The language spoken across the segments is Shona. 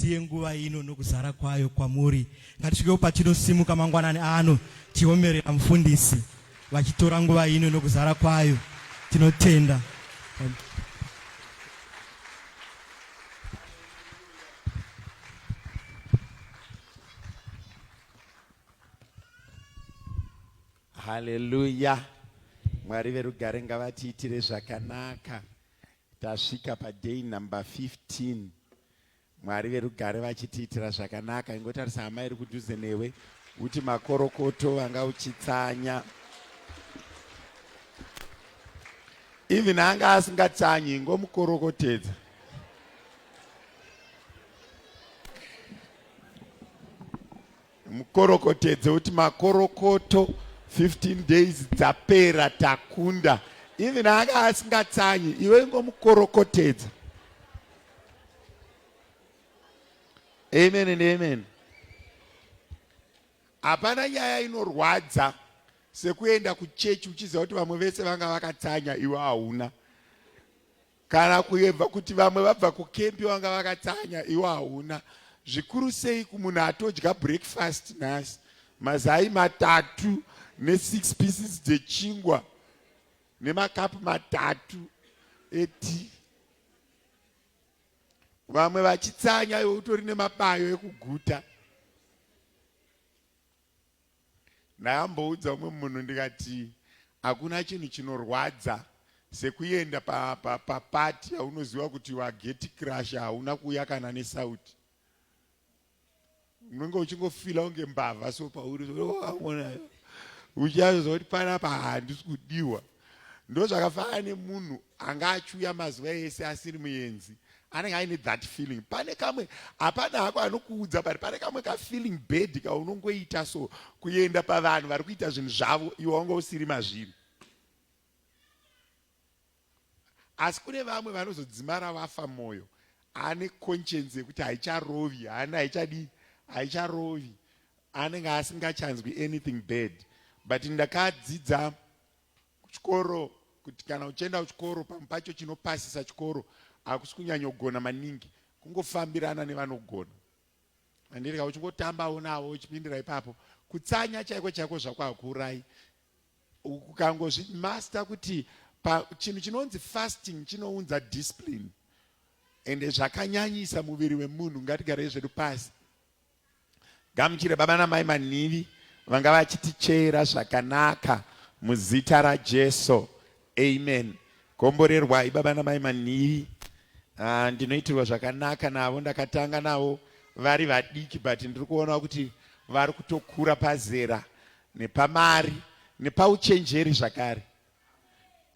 Tisiye nguva ino nokuzara kwayo kwamuri. Ngatisvikewo patinosimuka mangwanani ano tiomerera mufundisi vachitora nguva ino nokuzara kwayo. Tinotenda. Haleluya. Mwari verugare ngavatiitire zvakanaka. Tasvika paday number 15. Mwari verugare vachitiitira zvakanaka. Ingotarisa hama iri kudhuze newe uti makorokoto vanga uchitsanya. Even anga asingatsanyi ingomukorokotedza. Mukorokotedze uti makorokoto 15 days dzapera takunda. Even anga asingatsanyi iwe ingomukorokotedza. Amen and amen. Hapana nyaya inorwadza sekuenda kuchechi uchiziva kuti vamwe vese vanga vakatsanya iwe hauna. Kana kuyebva kuti vamwe vabva kukembi vanga vakatsanya iwe hauna. Zvikuru sei kumunhu atodya breakfast nhasi mazai matatu ne6 pieces dzechingwa nemakapu matatu etii. Vamwe vachitsanya iwe utori nemabayo ekuguta. Ndakamboudza umwe munhu ndikati hakuna chinhu chinorwadza sekuenda papati pa, pa yaunoziva kuti wageti crash hauna kuuya kana nesauti unenge uchingofila kunge mbavha so pauri uchiazviziva kuti panapa handisi kudiwa ndozvakafanana nemunhu anga achiuya mazuva ese asiri muenzi anenge aine that feeling pane kamwe hapana hako anokuudza but pane kamwe kafeeling bad kaunongoita so kuenda pavanhu vari kuita zvinhu zvavo iwe wanga usiri mazviri asi kune vamwe vanozodzimara vafa mwoyo ane conscience yekuti haicharovi haana haichadii haicharovi anenge asingachanzwi anything bad but ndakadzidza kuchikoro kuti kana uchienda kuchikoro pamwe pacho chinopasisa chikoro hakusi kunyanyogona maningi kungofambirana nevanogona andirika uchingotambawo navo uchipindira ipapo kutsanya chaiko chaiko zvako hakuurayi ukangozvimaster kuti chinhu chinonzi fasting chinounza discipline ende zvakanyanyisa muviri wemunhu ngatigarei zvedu pasi Gamuchire baba namai Manhivi vanga vachitichera zvakanaka muzita raJesu. Amen. Komborerwai baba namai Manhivi. Ah, ndinoitirwa zvakanaka navo ndakatanga navo vari vadiki but ndiri kuona kuti vari kutokura pazera nepamari nepauchenjeri zvakare.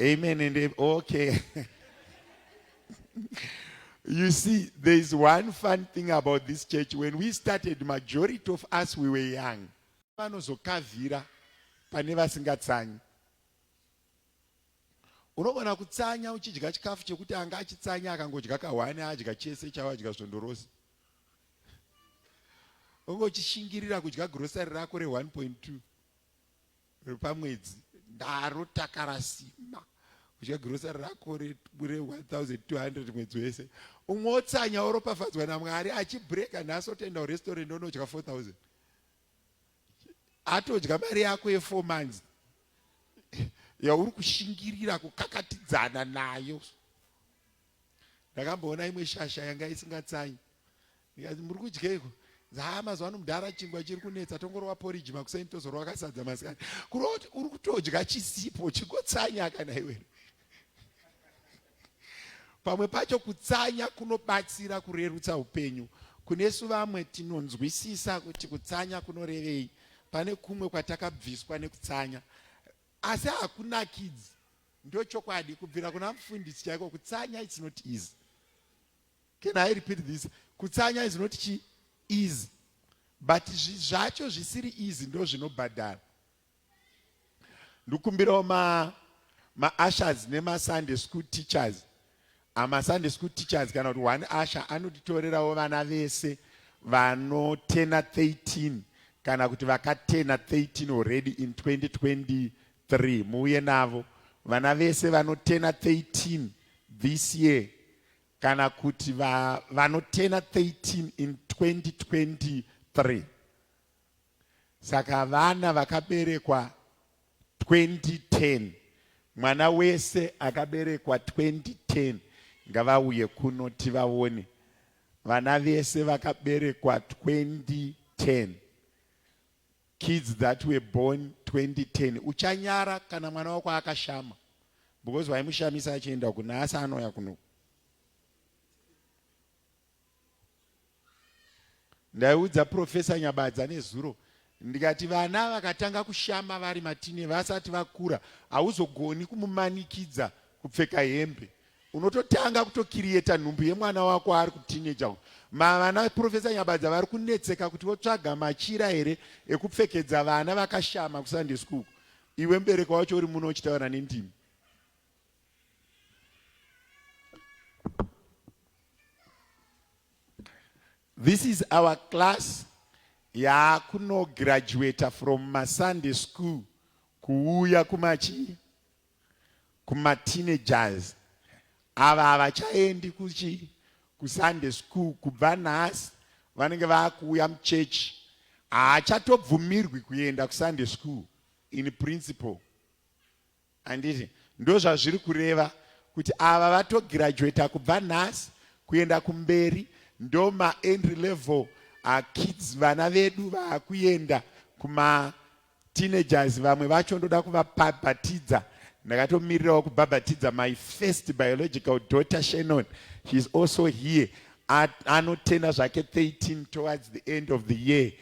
Amen and okay. You see, there is one fun thing about this church. When we started, majority of us, we were young. Vanozokavhira pane vasingatsanyi. Unogona kutsanya uchidya chikafu chekuti anga achitsanya akangodya kahwani adya chese chawadya svondo rose. Unge uchishingirira kudya grocery rako re 1.2. Pamwedzi ndaro takarasima kudya grocery rako re 1200 mwedzi wese umwe otsanya oropafadzwa namwari achibreaka nhasi otoenda kurestaurant onodya 4000 atodya mari yako ye4 months yauri kushingirira kukakatidzana nayo ndakamboona imwe shasha yanga isingatsanyi ndikati muri kudyeiko haa mazuva ano mudhara chingwa chiri kunetsa tongorova poriji makuseni tozorova kasadza masikati kureva kuti uri kutodya chisipo chikotsanya kana iwe pamwe pacho kutsanya kunobatsira kurerutsa upenyu kunesu vamwe tinonzwisisa kuti kutsanya kunorevei pane kumwe kwatakabviswa nekutsanya asi hakunakidzi ndochokwadi kubvira kuna mufundisi chaiko kutsanya its not easy Can I repeat this? Kutsanya is not chi easy. But zvacho zvisiri easy ndo zvinobhadhara. Ndikumbirawo ma ma ushers nema Sunday school teachers. Ama Sunday school teachers kana kuti one usher anotitorerawo vana vese vanotena 13 kana kuti vakatena 13 already in 2023 muuye navo vana vese vanotena 13 this year. kana kuti vanotena 13 in 2023. Saka vana vakaberekwa 2010, mwana wese akaberekwa 2010 ngavauye kuno tivaone. Vana vese vakaberekwa 2010, kids that were born 2010. Uchanyara kana mwana wako akashama because waimushamisa achienda kuna asi anouya kuno. Ndaiudza Professor Nyabadza nezuro ndikati vana vakatanga kushama vari matine vasati vakura hauzogoni kumumanikidza kupfeka hembe. Unototanga kutokiriyeta nhumbu yemwana wako ari kutineja. Mavana Professor Nyabadza vari kunetseka kuti votsvaga machira here ekupfekedza vana vakashama kuSunday school. Iwe mubereki wacho uri muno uchitaura nendimi. This is our class yakunograduata from masunday school kuuya kumachi kumateenagers. Ava havachaendi kuchi kusunday school kubva nhasi, vanenge vakuuya muchechi. Haachatobvumirwi kuenda kusunday school in principle. Handiti ndozvazviri kureva kuti ava vatograduata kubva nhasi kuenda kumberi, ndo maentry level kids, vana vedu vaakuenda kuma teenagers. Vamwe vacho ndoda kuvabhabhatidza. Ndakatomirirawo kubhabhatidza my first biological daughter Shannon. She is also here. Anotena zvake 13 towards the end of the year.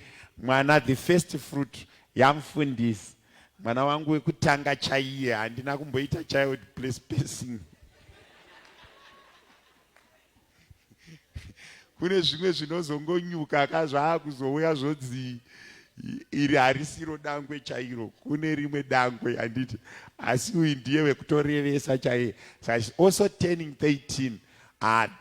Mwana, the first fruit yamufundisi, mwana wangu wekutanga chaiye. Handina kumboita child place spacing. Kune zvimwe zvinozongonyuka ka, zvaakuzouya zvodzi iri harisiro dangwe chairo, kune rimwe dangwe, handiti? Asi uyu ndiye wekutorevesa chaiye. Saka also turning 13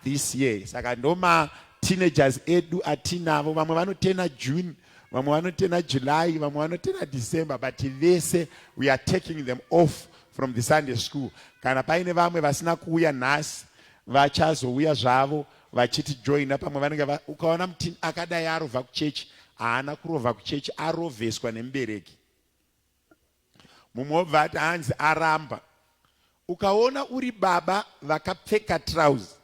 this year. Saka ndoma teenagers edu atinavo. Vamwe vanotena June, vamwe vanotena July, vamwe vanotena December, but vese we are taking them off from the Sunday school. Kana paine vamwe vasina kuuya nhasi, vachazouya zvavo vachiti joina pamwe. Vanenge ukaona mutini akadai arovha kuchechi, haana kurovha kuchechi, arovheswa nemubereki. Mumwe wobva ati hanzi aramba. Ukaona uri baba vakapfeka trouser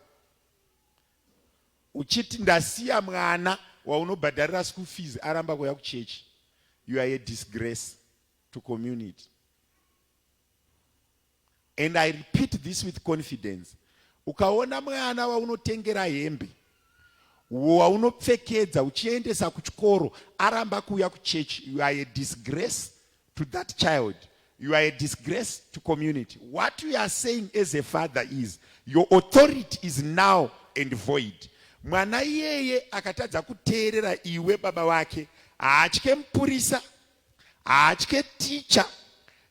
uchiti ndasiya mwana waunobhadharira school fees aramba kuuya kuchechi, you are a disgrace to community. And I repeat this with confidence: ukaona mwana waunotengera hembe, waunopfekedza uchiendesa kuchikoro, aramba kuuya kuchechi, you are a disgrace to that child, you are a disgrace to community. What you are saying as a father is your authority is null and void. Mwana iyeye akatadza kuteerera iwe baba wake, haatye mupurisa, haatye ticha.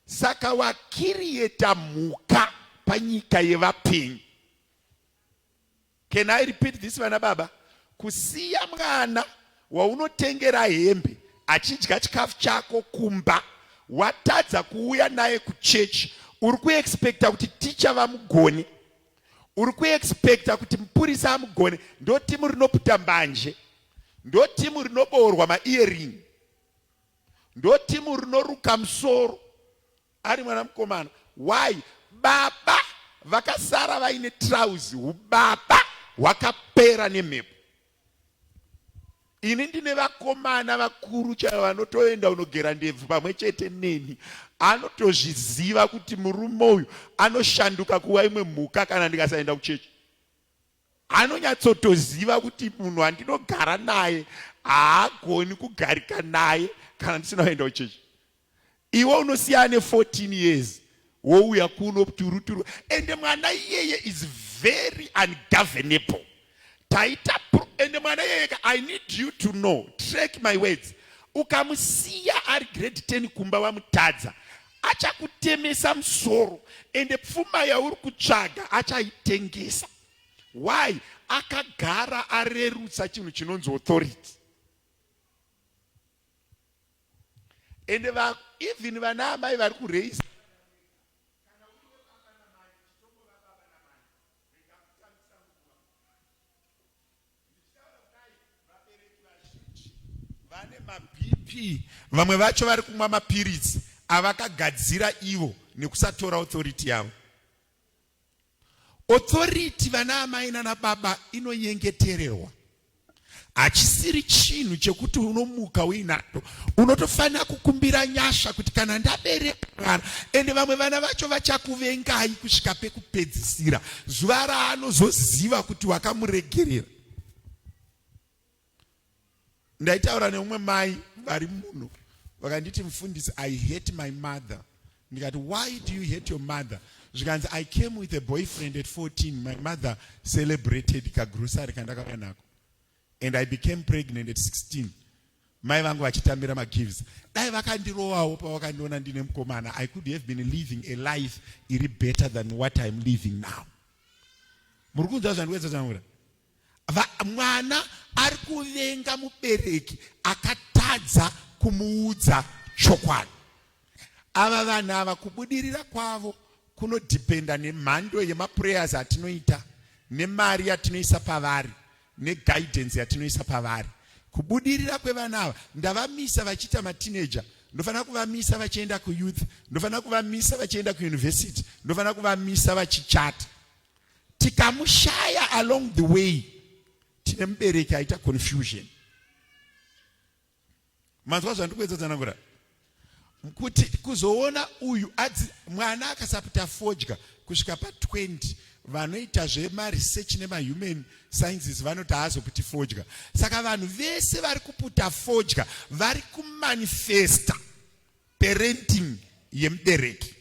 Saka wakiriyeta mhuka panyika yevapenyu. Can I repeat this, vana baba? Kusiya mwana waunotengera hembe, achidya chikafu chako kumba, watadza kuuya naye kuchechi, uri kuexpecta kuti ticha vamugone, uri kuexpecta kuti mupurisa amugone. Ndo timu rinoputa mbanje, ndo timu rinoboorwa maearring, ndo timu rinoruka musoro ari mwana mukomana. Why? Baba vakasara vaine trouser, ubaba hwakapera nemhepo. Ini ndine vakomana vakuru chaivo vanotoenda unogera ndebvu pamwe chete neni. Anotozviziva kuti murume uyu anoshanduka kuva imwe mhuka kana ndikasaenda kuchechi. Anonyatsotoziva kuti munhu wandinogara naye haagoni kugarika naye kana ndisina kuenda kuchechi. Iwe unosiya ane 14 years, wouya kuno turuturu. Ende mwana iyeye is very ungovernable. Taita ende mwana iyeye, I need you to know, track my words, ukamusiya ari grade 10 kumba, wamutadza. Achakutemesa musoro, ende pfuma yauri kutsvaga achaitengesa. Why? Akagara arerutsa chinhu chinonzi authority. Ende even vana amai vari kureisa, kana uriwe baba namai, chitongova baba namai, rega kutambisa nguva. Vane maBP, vamwe vacho vari kumwa mapiritsi avakagadzira ivo nekusatora authority yavo. Authority vana amai nana baba inonyengetererwa. Hachisiri chinhu chekuti unomuka uinacho, unotofanira kukumbira nyasha kuti kana ndabereka mwana. Ende vamwe vana vacho vachakuvengai kusvika pekupedzisira, zuva raanozoziva kuti wakamuregerera. Ndaitaura neumwe mai vari muno, vakanditi, mufundisi, I hate my mother. Ndikati, why do you hate your mother? Zvikanzi, I came with a boyfriend at 14. My mother celebrated kagrosari kandakauya nako, and I became pregnant at 16. Mai vangu vachitambira magifts. Dai vakandirowawo pavakandiona ndine mukomana, I could have been living a life iri better than what I'm living now. Muri kunzwa zvandikuedza kutaura? Mwana ari kuvenga mubereki akatadza kumuudza chokwadi. Ava vanhu ava kubudirira kwavo kunodhipenda nemhando yemaprayers atinoita, nemari yatinoisa pavari, neguidance yatinoisa pavari. Kubudirira kwevana ava, ndavamisa vachiita mateenager, ndofanira kuvamisa vachienda kuyouth, ndofanira kuvamisa vachienda kuuniversity, ndofanira kuvamisa vachichata. Tikamushaya along the way, tine mubereki aita confusion. Manzwa zvandiri kuedza tsanangura? Kuti kuzoona uyu adzi mwana akasaputa fodya kusvika pa20, vanoita zvemaresearch nemahuman sciences vanoti haazoputi fodya. Saka vanhu vese vari kuputa fodya vari kumanifesta parenting yemubereki.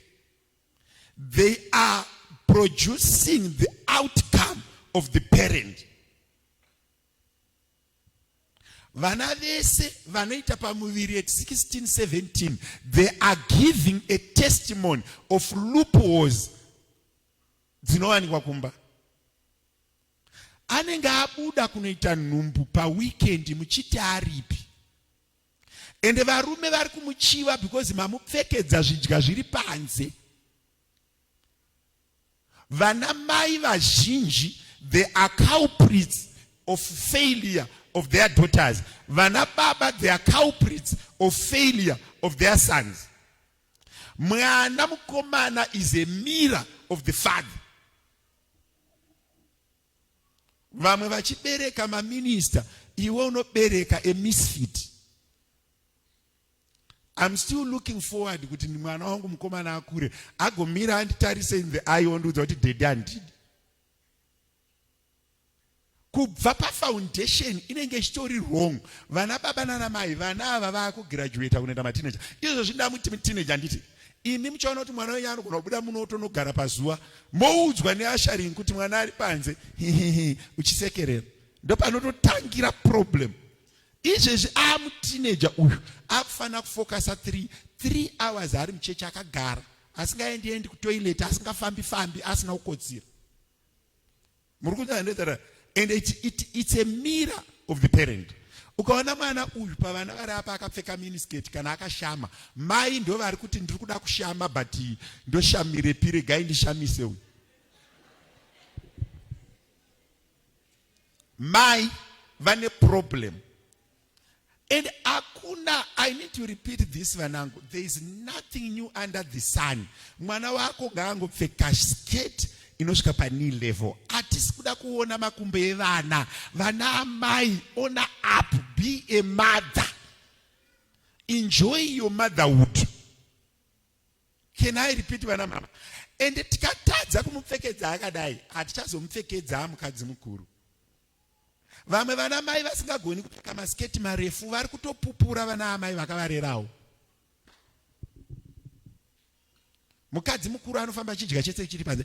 They are producing the outcome of the parent. Vana vese vanoita pamuviri at 16, 17, they are giving a testimony of loopholes dzinowanikwa kumba. Anenge abuda kunoita nhumbu paweekend muchiti aripi? Ende varume vari kumuchiva because mamupfekedza zvidya zviri panze. Vana mai vazhinji, they are culprits of failure of their daughters. Vana baba, they are culprits of failure of their sons. Mwana mukomana is a mirror of the father. Vamwe vachibereka maminista, iwe unobereka a misfit. I'm still looking forward kuti mwana wangu mukomana akure agomira anditarise in the eye ondiudza kuti daddy handidi. Kubva pafoundation inenge ichitori wrong. Vana baba nana mai, vana ava vakugraduata kunoita mateenager. Izvozvi ndamuti teenager handiti? Imi muchaona kuti mwana wenyu anogona kubuda muno otonogara pazuva, moudzwa neasharing kuti mwana ari panze, hihihi, uchisekerera. Ndopanototangira problem. Izvezvi amuteenager uyu akufanira kufokasa 3 hours ari muchechi akagara, asingaendi endi kutoilet, asingafambi fambi, asina kukotsira. Muri kunzwa ndetara? And it's a mirror of the parent. Ukaona mwana uyu pavana vari apa akapfeka miniskirt kana akashama, mai ndo vari kuti ndiri kuda kushama but ndoshamirepi, regai ndishamise uyu. Mai vane problem. And hakuna, I need to repeat this vanangu, there is nothing new under the sun. Mwana wako ngaangopfeka skirt inosvika pa knee level. Hatisi kuda kuona makumbo evana. Vana amai, ona up, be a mother. Enjoy your motherhood. Can I repeat vana mama? And tikatadza kumupfekedza akadai, hatichazomupfekedza mukadzi mukuru. Vamwe vana mai vasingagoni kupfeka masiketi marefu vari kutopupura vana amai vakavarerawo. Mukadzi mukuru anofamba achidya chese chiri panze.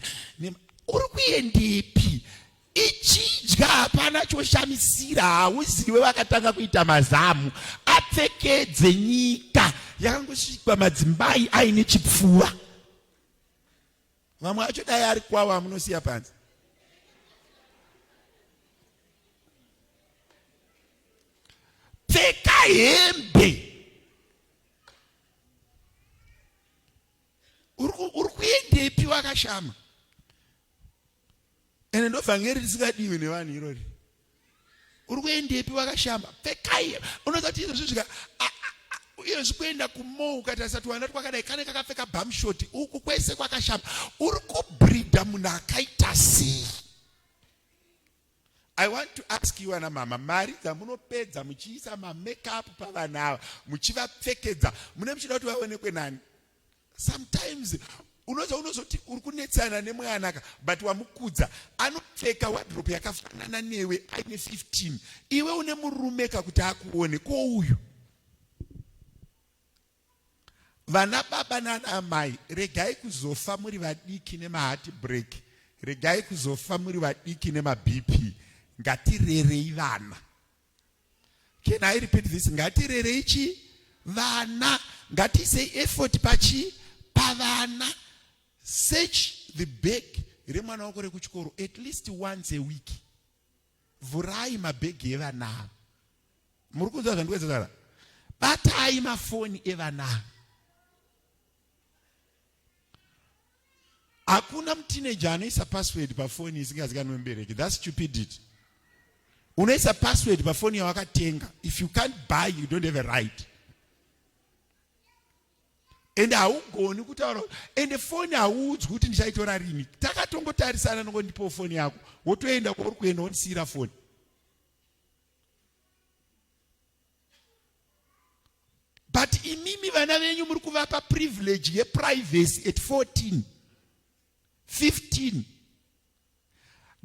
Uri kuendepi? Ichidya hapana choshamisira, hauziwe vakatanga kuita mazamu. Apfekedze nyika yakangosvikwa madzimai aine chipfuva. Vamwe vacho dai ari kwavo amunosiya panze. Pfeka hembe. Uri kuendepi wakashama? Ende ndovhangeri risingadiwi nevanhu irori. Uri kuendepi wakashamba? Pfekai. Unoziva kuti izvozvi zvika uyezvi kuenda kumall ukatarisa tuwana twakadai kane kakapfeka bamshoti uku kwese kwakashamba. Uri kubreeder munhu akaita sei? I want to ask you ana mama, mari dzamunopedza muchiisa mamakeup pavana ava muchivapfekedza mune muchida kuti vaonekwe nani? Sometimes unoza unozoti uri kunetsana nemwana ka but wamukudza anopfeka wardrobe yakafanana newe aine 15 iwe une murume ka kuti akuone ko uyu. Vana baba nana amai regai kuzofa muri vadiki nemaheart break, regai kuzofa muri vadiki nemaBP. Ngatirerei vana. Can I repeat this? Ngatirerei chi vana, ngatiisei effort pachi pavana. Search the bag remwana wako rekuchikoro at least once a week. Vhurai mabhegi evana ava. Muri kunzwa zvandikuedza kutaura? Batai mafoni evana ava. Hakuna muteenager anoisa password pafoni isingazikanwe mubereki. That's stupidity. Unoisa password pafoni yawakatenga. If you can't buy, you don't have a right. Ende haugoni kutaura ende foni hauudzwi kuti ndichaitora rini. Takatongotarisana nongondipawo foni yako. Wotoenda kwauri kuenda wondisiira foni. But imimi vana venyu muri kuvapa privilege yeprivacy at 14, 15.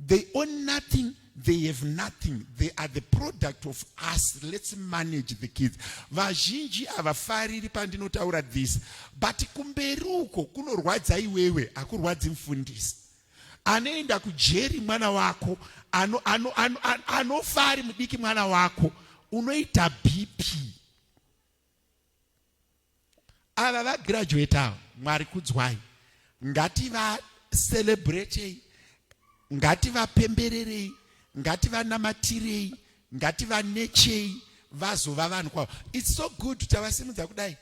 They own nothing, they have nothing. They are the product of us. Let's manage the kids. Vazhinji havafariri pandinotaura this, but kumberi uko kunorwadza iwewe, hakurwadzi mufundisi. Anoenda kujeri mwana wako, anofa ano, ano, ano, ano ari mudiki mwana wako, unoita BP. Ava vagraduate ava, Mwari kudzwai. Ngativacelebrate, ngativapembererei, ngativanamatirei, ngativanechei vazova vanhu kwavo. It's so good tavasimudza kudai.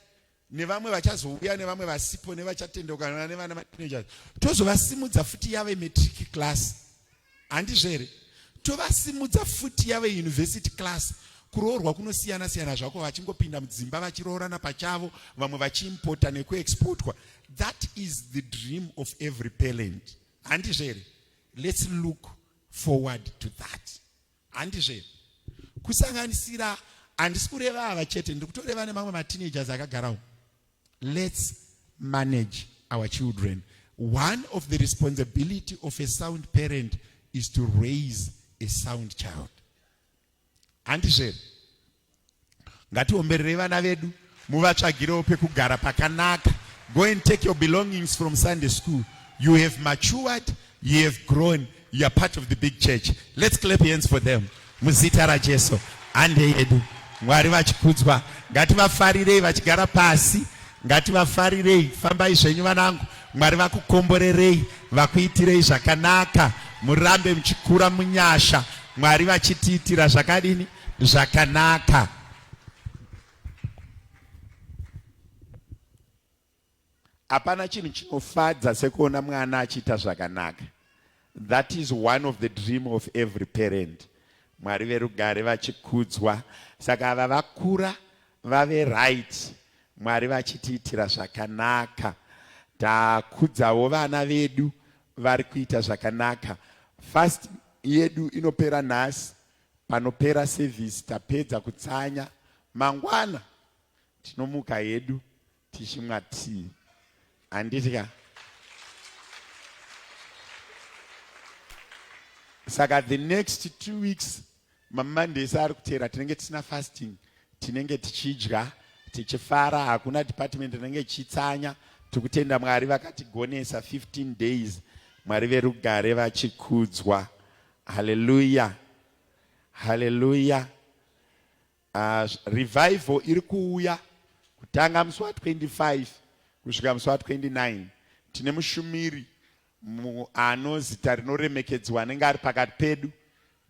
Nevamwe vachazouya nevamwe vasipo nevachatendeuka nevana mateenagers. Tozovasimudza futi yave matric class. Handizvo here? Tovasimudza futi yave university class. Kuroorwa kunosiyana siyana zvako, vachingopinda mudzimba vachiroorana pachavo, vamwe vachiimpota nekuexportwa. That is the dream of every parent. Handizvo here? Let's look forward to that. Handizvo here? Kusanganisira, handisi kureva ava chete, ndiri kutoreva nemamwe mateenagers akagarawo. Let's manage our children. One of the responsibility of a sound parent is to raise a sound child. Handizvo here? Ngatiombererei vana vedu, muvatsvagirewo pekugara pakanaka. Go and take your belongings from Sunday school. You have matured, you have grown, you are part of the big church. Let's clap hands for them. Muzita raJesu, hande yedu. Mwari vachikudzwa, ngativafarirei vachigara pasi, ngativafarirei. Fambai zvenyu vanangu, Mwari vakukomborerei, vakuitirei zvakanaka, murambe muchikura munyasha, Mwari vachitiitira zvakadini zvakanaka. Hapana chinhu chinofadza sekuona mwana achiita zvakanaka. That is one of the dream of every parent. Mwari verugare vachikudzwa. Saka ava vakura vave right, Mwari vachitiitira zvakanaka. Takudzawo vana vedu vari kuita zvakanaka. Fast yedu inopera nhasi, panopera service tapedza kutsanya. Mangwana tinomuka hedu tichimwa tea. Handiti ka? Saka the next 2 weeks maMondays ari kuteera tinenge tisina fasting, tinenge tichidya tichifara, hakuna department inenge ichitsanya. Tikutenda Mwari vakatigonesa 15 days. Mwari verugare vachikudzwa. Hallelujah. Hallelujah. Revival iri kuuya kutanga musi wa 25 kusvika musi wa 29. Tine mushumiri ano zita rinoremekedzwa anenge ari pakati pedu.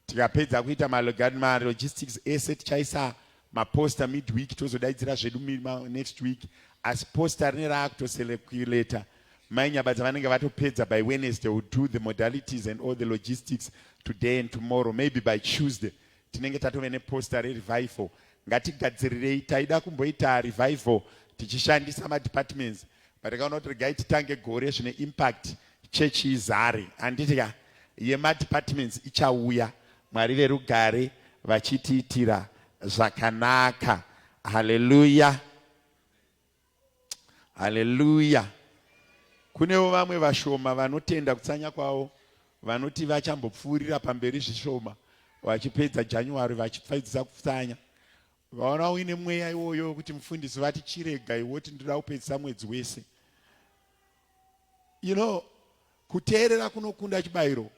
Tikapedza kuita malogistics ese tichaisa maposter midweek, tozodaidzira zvedu next week. Asi poster rine raakutocirculata. Mai Nyabadza vanenge vatopedza by Wednesday. We'll do the modalities and all the logistics today and tomorrow. Maybe by Tuesday. Tinenge tatove neposter rerevival. Ngatigadzirirei, taida kumboita revival tichishandisa madepartments, but takaona kuti regai titange gore zvine impact, chechi izare. Handiti ka? Yemadepartments ichauya. Mwari verugare vachitiitira zvakanaka. Haleluya. Haleluya. Kunewo vamwe vashoma vanotenda kutsanya kwavo vanoti vachambopfuurira pamberi zvishoma vachipedza January vachipedzisa kutsanya. Vaona uine mweya iwoyo wekuti mufundisi vati chirega iwoti ndoda kupedzisa mwedzi wese. You know, kuteerera kunokunda chibayiro.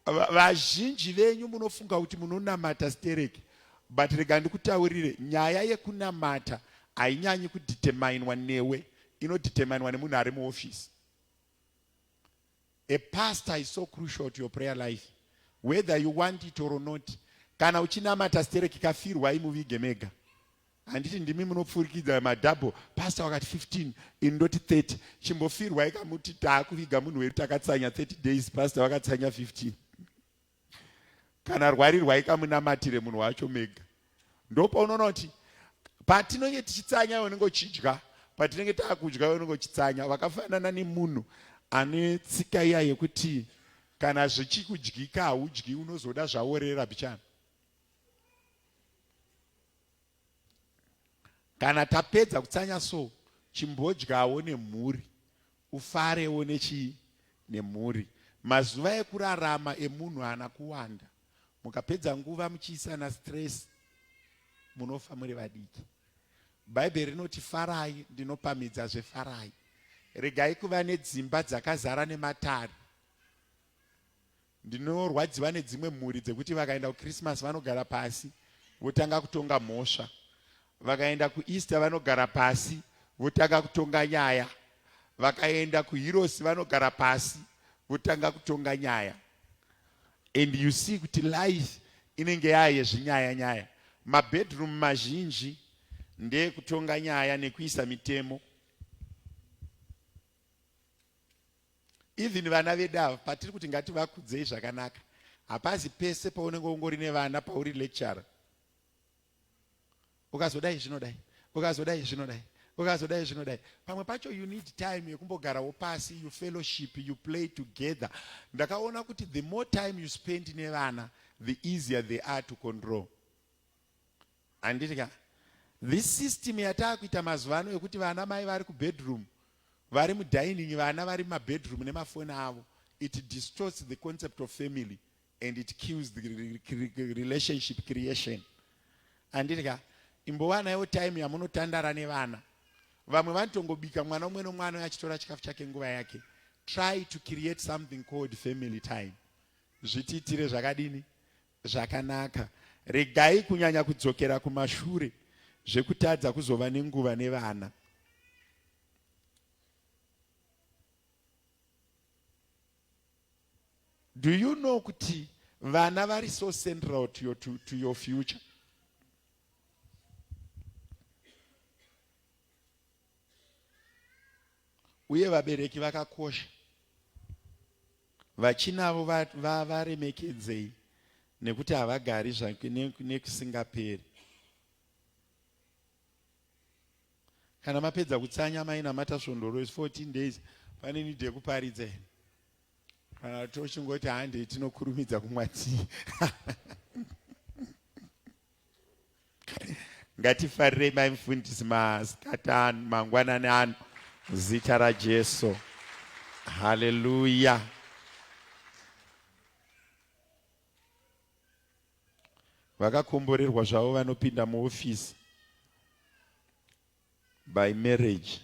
Vazhinji venyu munofunga kuti munonamata stereki, but rega ndikutaurire, nyaya yekunamata hainyanyi kudeterminwa newe, inodeterminwa nemunhu ari muofisi. A pastor is so crucial to your prayer life whether you want it or not. Kana uchinamata stereki kafirwai muvige mega. Handiti ndimi munopfurikidza madouble pastor wakati 15 ini ndoti 30 chimbofirwai kamuti taakuviga munhu wedu takatsanya 30 days pastor vakatsanya 15 kana rwarirwai kamunamatire munhu wacho mega ndopaunoona kuti patinenge tichitsanya iwe unenge uchidya patinenge taakudya iwe unenge uchitsanya vakafanana nemunhu ane tsika iya yekuti kana zvichikudyika haudyi unozoda zvaworera bichana Kana tapedza kutsanya so chimbodyawo nemhuri ufarewo nechii nemhuri. Mazuva ekurarama emunhu haana kuwanda. Mukapedza nguva muchiisana stress munofa muri vadiki. Bhaibheri rinoti farai, ndinopamhidzazve farai. Regai kuva nedzimba dzakazara nematare. Ndinorwadziwa nedzimwe mhuri dzekuti vakaenda kuChristmas vanogara pasi votanga kutonga mhosva. Vakaenda kuEaster vanogara pasi votanga kutonga nyaya. Vakaenda kuHeroes vanogara pasi votanga kutonga nyaya. And you see kuti life inenge yaye zvinyaya nyaya. Mabedroom mazhinji ndeyekutonga nyaya nekuisa mitemo. Even vana vedu ava patiri kuti ngativakudzei zvakanaka, hapazi pese paunenge ungori nevana pauri lecturer. Ukazodai zvinodai, ukazodai zvinodai, ukazodai zvinodai. Pamwe pacho you need time yekumbogarawo pasi, you fellowship, you play together. Ndakaona kuti the more time you spend nevana, the easier they are to control. Handiti ka? This system yataakuita mazuva ano yekuti vana mai vari kubedroom vari mudining vana vari mumabedroom nemafoni avo it distorts the concept of family and it kills the relationship creation. Handiti ka? Imbowanaiwo time yamunotandara nevana. Vamwe vanotongobika mwana umwe nomwana achitora chikafu chake nguva yake. Try to create something called family time. Zvitiitire zvakadini? Zvakanaka. Regai kunyanya kudzokera kumashure zvekutadza kuzova nenguva nevana. Do you know kuti vana vari so central to your, to, to your future? Uye vabereki vakakosha. Vachinavo varemekedzei nekuti havagari nekusingaperi. Kana mapedza kutsanya mainamata svondo rose 14 days pane need yekuparidza here? Kana tochingoti handei tinokurumidza kumwa tii. Ngatifarirei mai mufundisi masikati ano mangwanani ano zita raJesu. Haleluya. Vakakomborerwa zvavo vanopinda muofisi by marriage.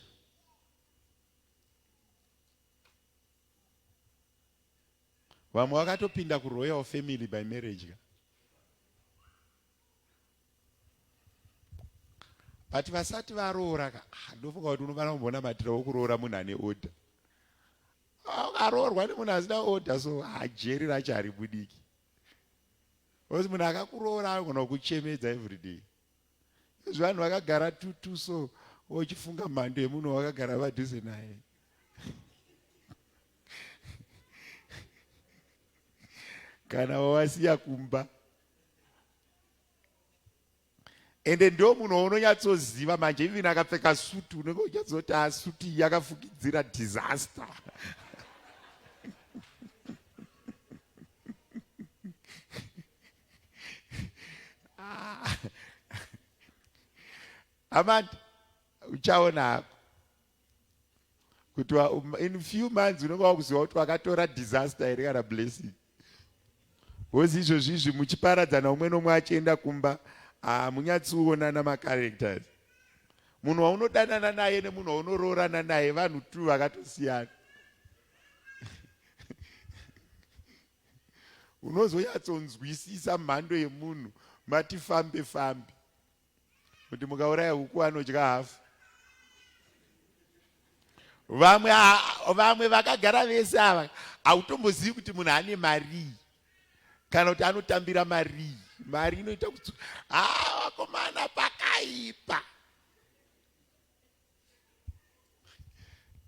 Vamwe vakatopinda kuroyal family by marriage ka. But vasati varoora ka, ah, ndofunga kuti unofanira kumbonamatirawo kuroora munhu ane order. Ah, ukaroorwa nemunhu asina order so ah, jeri racho haribudiki. Because munhu akakuroora anogona kukuchemedza everyday. Izvi vanhu vakagara tutu so wochifunga mhando yemunhu wakagara padhuze naye. Kana wawasiya kumba. Ende ndo munhu waunonyatsoziva manje even akapfeka sutu unenge uchatsoti ah, sutu iyi yakafukidzira disaster. Ah. Amandi uchaona hako kuti in few months unenge wakuziva kuti wakatora disaster here kana blessing bcause izvozvi izvi muchiparadzana umwe nomwe achienda kumba hamunyatsionana macharacters munhu waunodanana naye nemunhu waunoroorana naye vanhu two vakatosiyana unozonyatsonzwisisa mhando yemunhu mati fambe fambe kuti mukauraya huku anodya hafu vamwe vamwe vakagara vese ava hautombozivi kuti munhu ane marii kana kuti anotambira marii mari inoita kuti haa vakomana pakaipa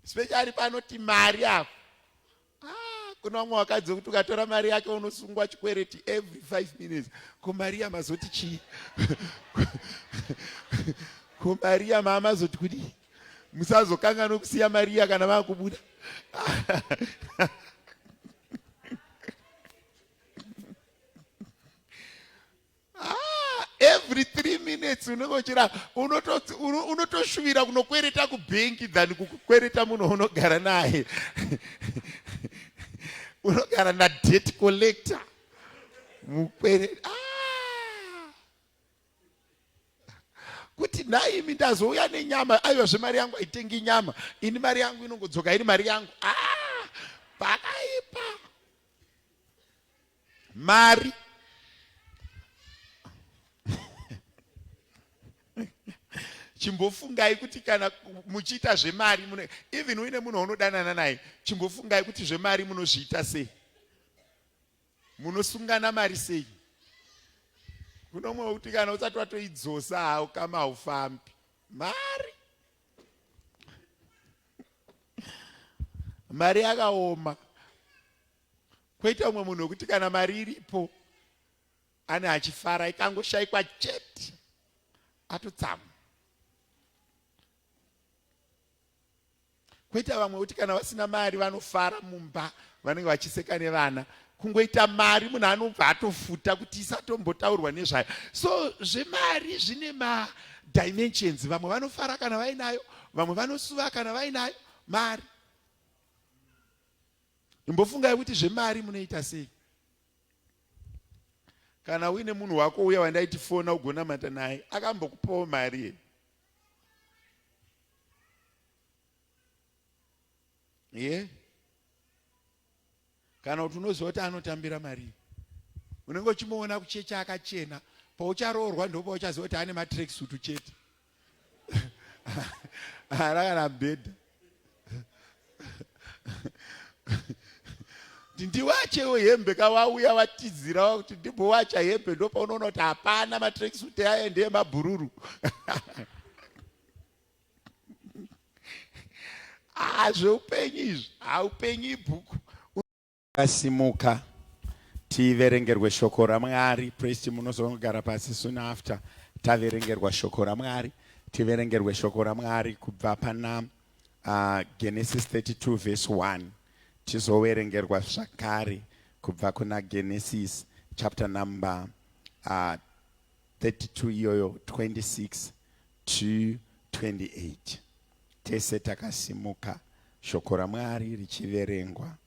especially panoti mari apo ah, kuna vamwe vakadzi wekuti ukatora mari yake unosungwa chikwereti every five minutes ko mari yamazoti chii ko mari yamaamazoti kudii musazokanganwe kusiya mariya kana vakubuda Ah, every three minutes unenge uchira unotoshuvira kunokwereta kubhenki than kukwereta munhu unogara naye unogara nadebt collector mukwere ah! kuti nhaimi ndazouya nenyama aiwa zvemari yangu haitengi nyama ini mari yangu inongodzoka iri mari yangu ah, pakaipa mari chimbofungai kuti kana muchiita zvemari mune even uine munhu waunodanana naye chimbofungai kuti zvemari munozviita sei munosungana mari sei kune umwe wekuti kana usati watoidzosa haukama haufambi mari mari yakaoma Kwoita umwe munhu wekuti kana mari iripo ane achifara ikangoshaikwa chete atotsamwa. Kwoita vamwe wekuti kana vasina mari vanofara mumba vanenge vachiseka nevana kungoita mari munhu anobva atofuta kuti isatombotaurwa nezvayo so zvemari zvine madimensions vamwe vanofara kana vainayo vamwe vanosuva kana vainayo mari Imbofungai kuti zvemari munoita sei kana uine munhu wako uya wandaiti fona ugonamata naye akambokupawo mari here? Ye? Kana kuti unoziva kuti anotambira mari unenge uchimuona kuchecha akachena paucharoorwa ndopauchaziva kuti ane matracksuit chete haana kana bhedha kuti ndiwachewo hembe ka wauya watizira wakuti ndimbowacha hembe ndopaunoona kuti hapana matracksuit aya ndeyemabhururu ah zveupenyu izvi haupenyu ibhuku Simuka tiverengerwe shoko raMwari. Priest munozogara pasi soon after taverengerwa shoko raMwari. Tiverengerwe shoko raMwari kubva pana uh, Genesis 32 verse 1 tizoverengerwa zvakare kubva kuna Genesis chapter number uh, 32 iyoyo 26 to 28 tese takasimuka shoko raMwari richiverengwa.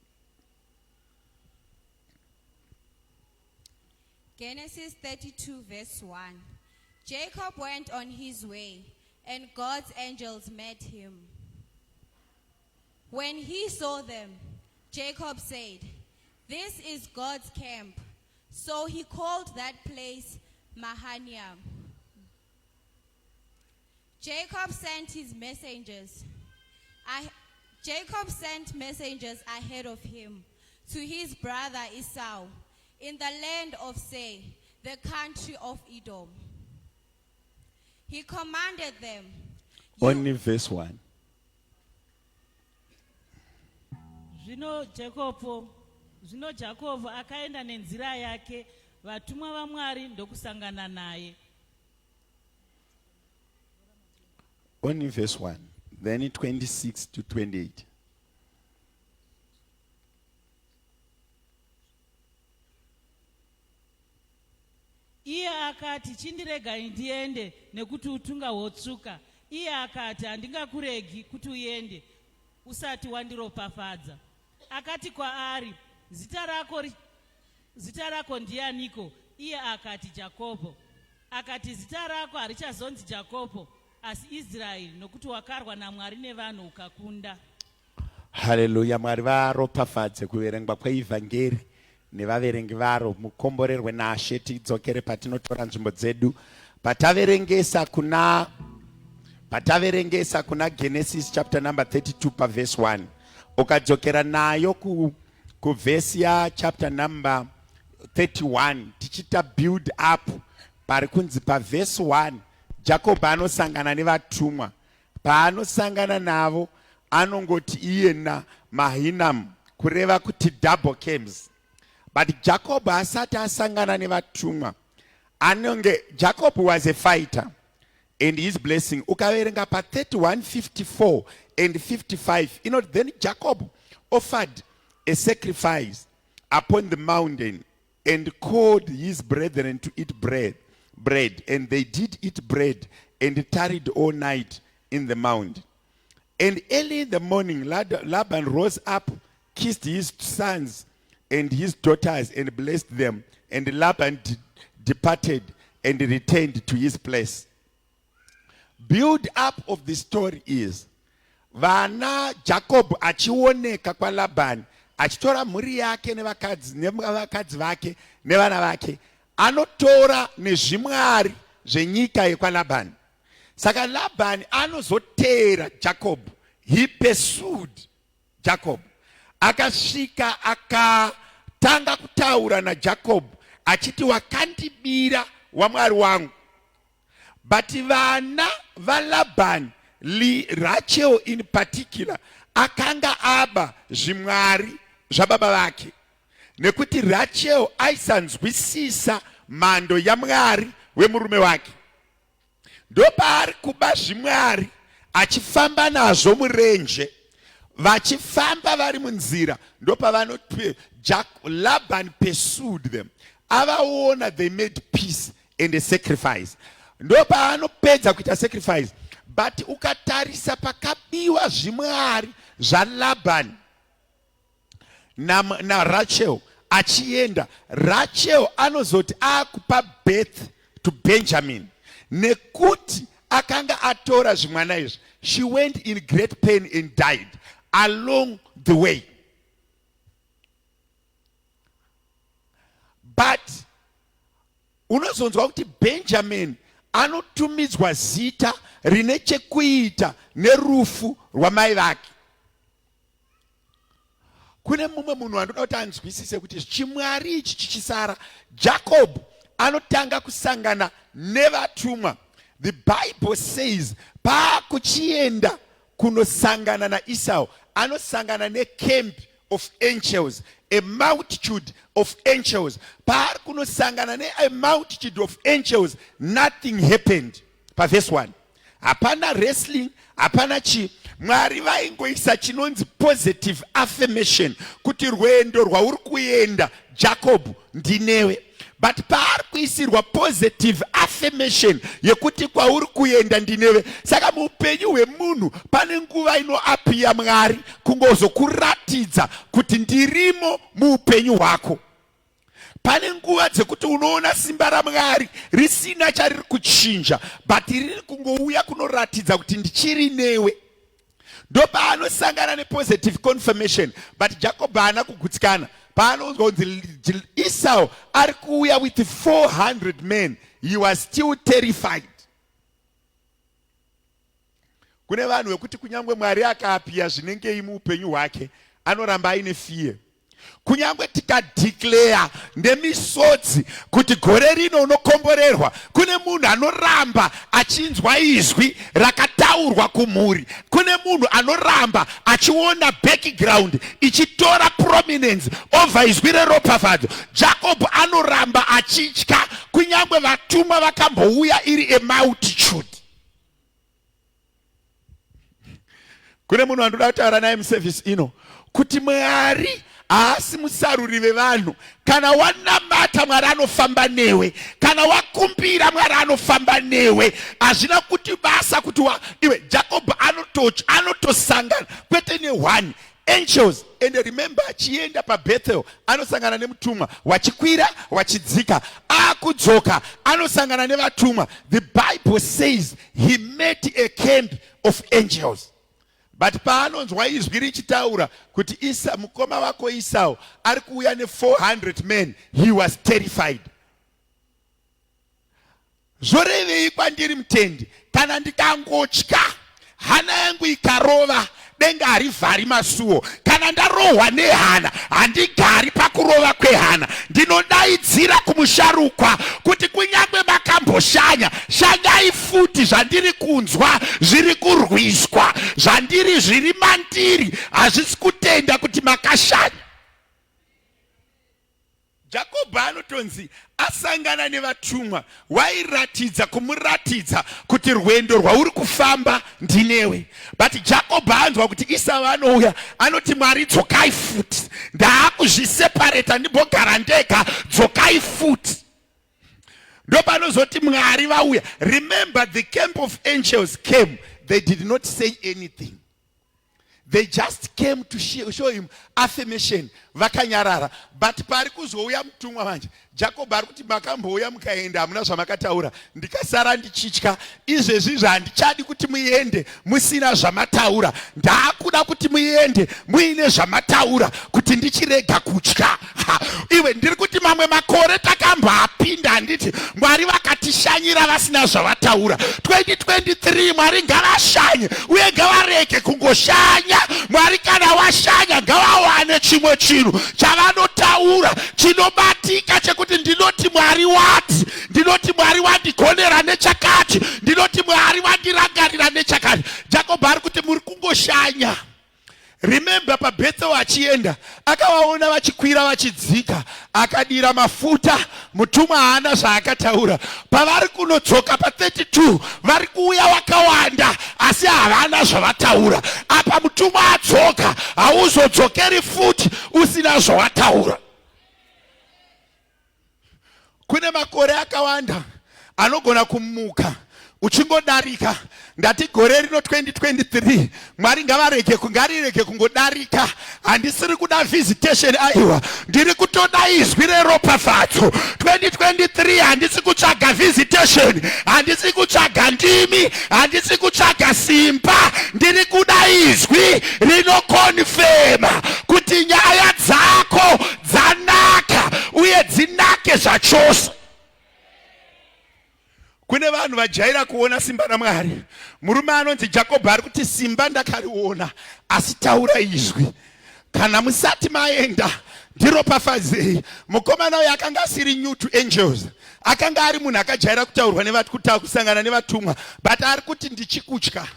Genesis 32, verse 1. Jacob went on his way, and God's angels met him. When he saw them, Jacob said, This is God's camp. So he called that place Mahanaim. Jacob sent his messengers. I, Jacob sent messengers ahead of him to his brother Esau in the land of Seir, the country of Edom. He commanded them. Only verse 1. Zvino Jakobho, zvino Jakobho akaenda nenzira yake, vatumwa vaMwari ndokusangana naye. Only verse 1, then 26 to 28. Iye akati, Chindiregai ndiende, nekuti utunga hwotsvuka. Iye akati, Handingakuregi kuti uende usati wandiropafadza. Akati kwaari, Zita rako, ri- zita rako ndianiko? Iye akati, Jakobho. Akati, Zita rako harichazonzi Jakobho, asi Israeri, nokuti wakarwa naMwari nevanhu ukakunda. Haleluya! Mwari varopafadze kuverengwa kweivhangeri nevaverengi varo. Mukomborerwe naShe. Tidzokere patinotora nzvimbo dzedu. Pataverengesa kuna pataverengesa kuna Genesis chapter number 32 paverse 1. Ukadzokera nayo ku kuvhesi ya chapter number 31 tichiita build up pari kunzi pavhesi 1 Jacob anosangana nevatumwa. Paanosangana navo anongoti iye na Mahinam kureva kuti double camps. But Jacob asati asangana nevatumwa anonge Jacob was a fighter and his blessing ukaverenga pa 3154 and 55 inoti then Jacob offered a sacrifice upon the mountain and called his brethren to eat bread, bread and they did eat bread and tarried all night in the mount. And early in the morning, Laban rose up, kissed his sons and his daughters, and blessed them. And Laban departed and returned to his place. Build up of the story is vana Jacob achioneka kwaLabhani achitora mhuri yake nevakadzi nevakadzi vake nevana vake anotora nezvimwari zvenyika yekwaLabhani. Saka Labhani anozoteera Jacob. He pursued Jacob. Akasvika akatanga kutaura naJacob achiti wakandibira waMwari wangu. But vana vaLabhani, Rachel in particular, akanga aba zvimwari zvababa vake nekuti Rachel aisanzwisisa mhando yaMwari wemurume wake. Ndopaari kuba zvimwari achifamba nazvo murenje. Vachifamba vari munzira ndopavano Laban pursued them. Avaona they made peace and a sacrifice. Ndopaanopedza kuita sacrifice. But ukatarisa pakabiwa zvimwari zvaLaban naRachel na achienda, Rachel anozoti akupa birth to Benjamin nekuti akanga atora zvimwana izvi. She went in great pain and died along the way. But unozonzwa kuti Benjamin anotumidzwa zita rine chekuita nerufu rwamai vake. Kune mumwe munhu anoda kuti anzwisise kuti chimwari ichi chichisara, Jacob anotanga kusangana nevatumwa. The Bible says paakuchienda kunosangana naEsau anosangana necamp of angels, a multitude of angels. Paari kunosangana ne a multitude of angels, nothing happened. Paverse 1 hapana wrestling, hapana chii. Mwari vaingoisa chinonzi positive affirmation kuti rwendo rwauri kuenda Jacob ndinewe. But paari kuisirwa positive affirmation yekuti kwauri kuenda ndinewe. Saka muupenyu hwemunhu pane nguva inoapiya Mwari kungozokuratidza kuti ndirimo muupenyu hwako. Pane nguva dzekuti unoona simba raMwari risina chariri kuchinja, but riri kungouya kunoratidza kuti ndichiri newe. Ndopaanosangana nepositive confirmation. But Jacob haana kugutsikana. Paanonzwa kunzi Esau ari kuuya with 400 men, he was still terrified. Kune vanhu vekuti kunyangwe Mwari akaapiya zvinengei muupenyu hwake, anoramba aine fear. Kunyangwe tikadeclare nemisodzi kuti gore rino unokomborerwa, kune munhu anoramba achinzwa izwi rakataurwa kumhuri. Kune munhu anoramba achiona background ichitora prominence over izwi reropafadzo. Jacob anoramba achitya kunyangwe vatumwa vakambouya iri a multitude. Kune munhu wandoda kutaura naye muservice ino kuti Mwari haasi musaruri vevanhu. Kana wanamata Mwari anofamba newe, kana wakumbira Mwari anofamba newe. Hazvina kuti basa kuti wa, iwe Jacob anotosangana kwete neone angels and remember achienda pabethel anosangana nemutumwa wachikwira wachidzika akudzoka anosangana nevatumwa. The Bible says he met a camp of angels but paanonzwa izwi richitaura kuti Isa mukoma wako Isau ari kuuya ne400 men, he was terrified. Zvorevei kwandiri mutendi? Kana ndikangotya, hana yangu ikarova, denga harivhari masuo. Kana ndarohwa nehana, handigari pakurova kwehana. Ndinodaidzira kumusharukwa kuti kunyange makamboshanya, shanyai futi. Zvandiri kunzwa zviri kurwiswa, zvandiri zviri mandiri hazvisi kutenda kuti makashanya. Jakobho anotonzi asangana nevatumwa wairatidza kumuratidza kuti rwendo rwauri kufamba ndinewe. But Jakobho anzwa kuti Isau anouya, anoti Mwari dzokai futi, ndaakuzvisepareta ndimbogara ndega, dzokai futi. Ndopanozoti Mwari vauya. Remember, the camp of angels came, they did not say anything. They just came to show him affirmation, vakanyarara. But pari kuzouya mutumwa manje, Jacob ari kuti makambouya mukaenda hamuna zvamakataura, ndikasara ndichitya. Izvezvi izvi handichadi kuti muende musina zvamataura, ndaakuda kuti muende muine zvamataura kuti ndichirega kutya. Iwe, ndiri kuti mamwe makore takamboapinda, handiti Mwari vakatishanyira vasina zvavataura. 2023 Mwari ngavashanye uye ngavarege kungoshanya. Mwari kana washanya ngavawane chimwe chinhu chavanotaura chinobatika, chekuti ndinoti Mwari wati, ndinoti Mwari wandigonera nechakati, ndinoti Mwari wandirangarira nechakati. Jakobho ari kuti muri kungoshanya. Remember, paBethel achienda akavaona vachikwira vachidzika, akadira mafuta. Mutumwa haana zvaakataura. Pavari kunodzoka pa32 vari kuuya wakawanda, asi havana zvavataura. Apa mutumwa adzoka, hauzodzokeri futi usina zvawataura. Kune makore akawanda anogona kumuka uchingodarika. Ndati gore rino 2023 Mwari ngavarege, ngarirege kungodarika. Handisiri kuda visitation, aiwa, ndiri kutoda izwi reropafadzo. 2023 handisi kutsvaga visitation, handisi kutsvaga ndimi, handisi kutsvaga simba, ndiri kuda izwi rinokonfema kuti nyaya dzako dzanaka uye dzinake zvachose. Kune vanhu vajaira kuona simba raMwari. Murume anonzi Jakobho ari kuti simba ndakariona, asi taura izwi. Kana musati maenda ndiropafadzei. Mukomana uyu akanga asiri new to angels, akanga ari munhu akajaira kutaurwa nevakuta kusangana nevatumwa, but ari kuti ndichikutya.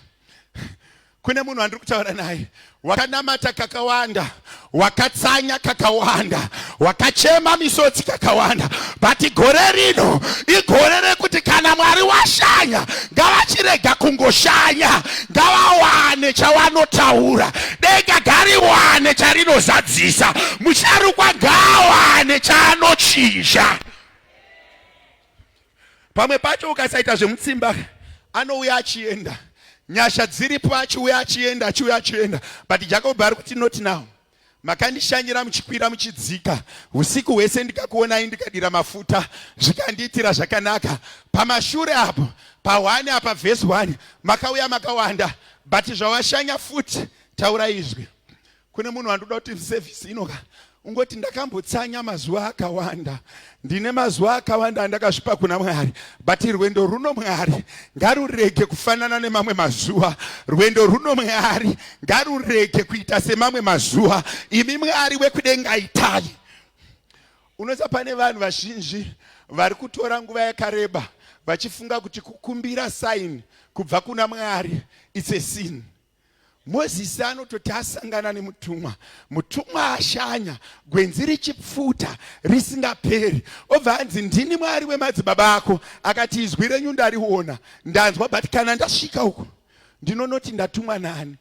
Kune munhu wandiri kutaura naye, wakanamata kakawanda, wakatsanya kakawanda, wakachema misodzi kakawanda, but gore rino igore rekuti kana Mwari washanya ngavachirega kungoshanya, ngavawane chavanotaura. Denga ngariwane charinozadzisa, musharukwa ngaawane chaanochinja. Pamwe pacho ukasaita zvemutsimba anouya achienda, nyasha dziripo, achiuya achienda, achiuya achienda. But Jacob ari kuti not now. Makandishanyira muchikwira muchidzika usiku hwese, ndikakuonai ndikadira mafuta, zvikandiitira zvakanaka. Pamashure apo pa1 apa vhesi 1 makauya makawanda, but zvawashanya futi, taura izwi. Kune munhu wandoda kuti service inoka ungoti ndakambotsanya mazuva akawanda, ndine mazuva akawanda andakazvipa kuna Mwari, but rwendo runo Mwari ngarurege kufanana nemamwe mazuva. Rwendo runo Mwari ngarurege kuita semamwe mazuva. Imi Mwari wekudenga itai. Unoza pane vanhu vazhinji vari kutora nguva yakareba vachifunga kuti kukumbira sign kubva kuna Mwari it's a sin. Mozisi anototi asangana nemutumwa, mutumwa ashanya gwenzi richipfuta risingaperi, obva anzi ndini Mwari wemadzibaba ako. Akati izwi renyu ndariona, ndanzwa, but kana ndasvika uko ndinonoti ndatumwa nani?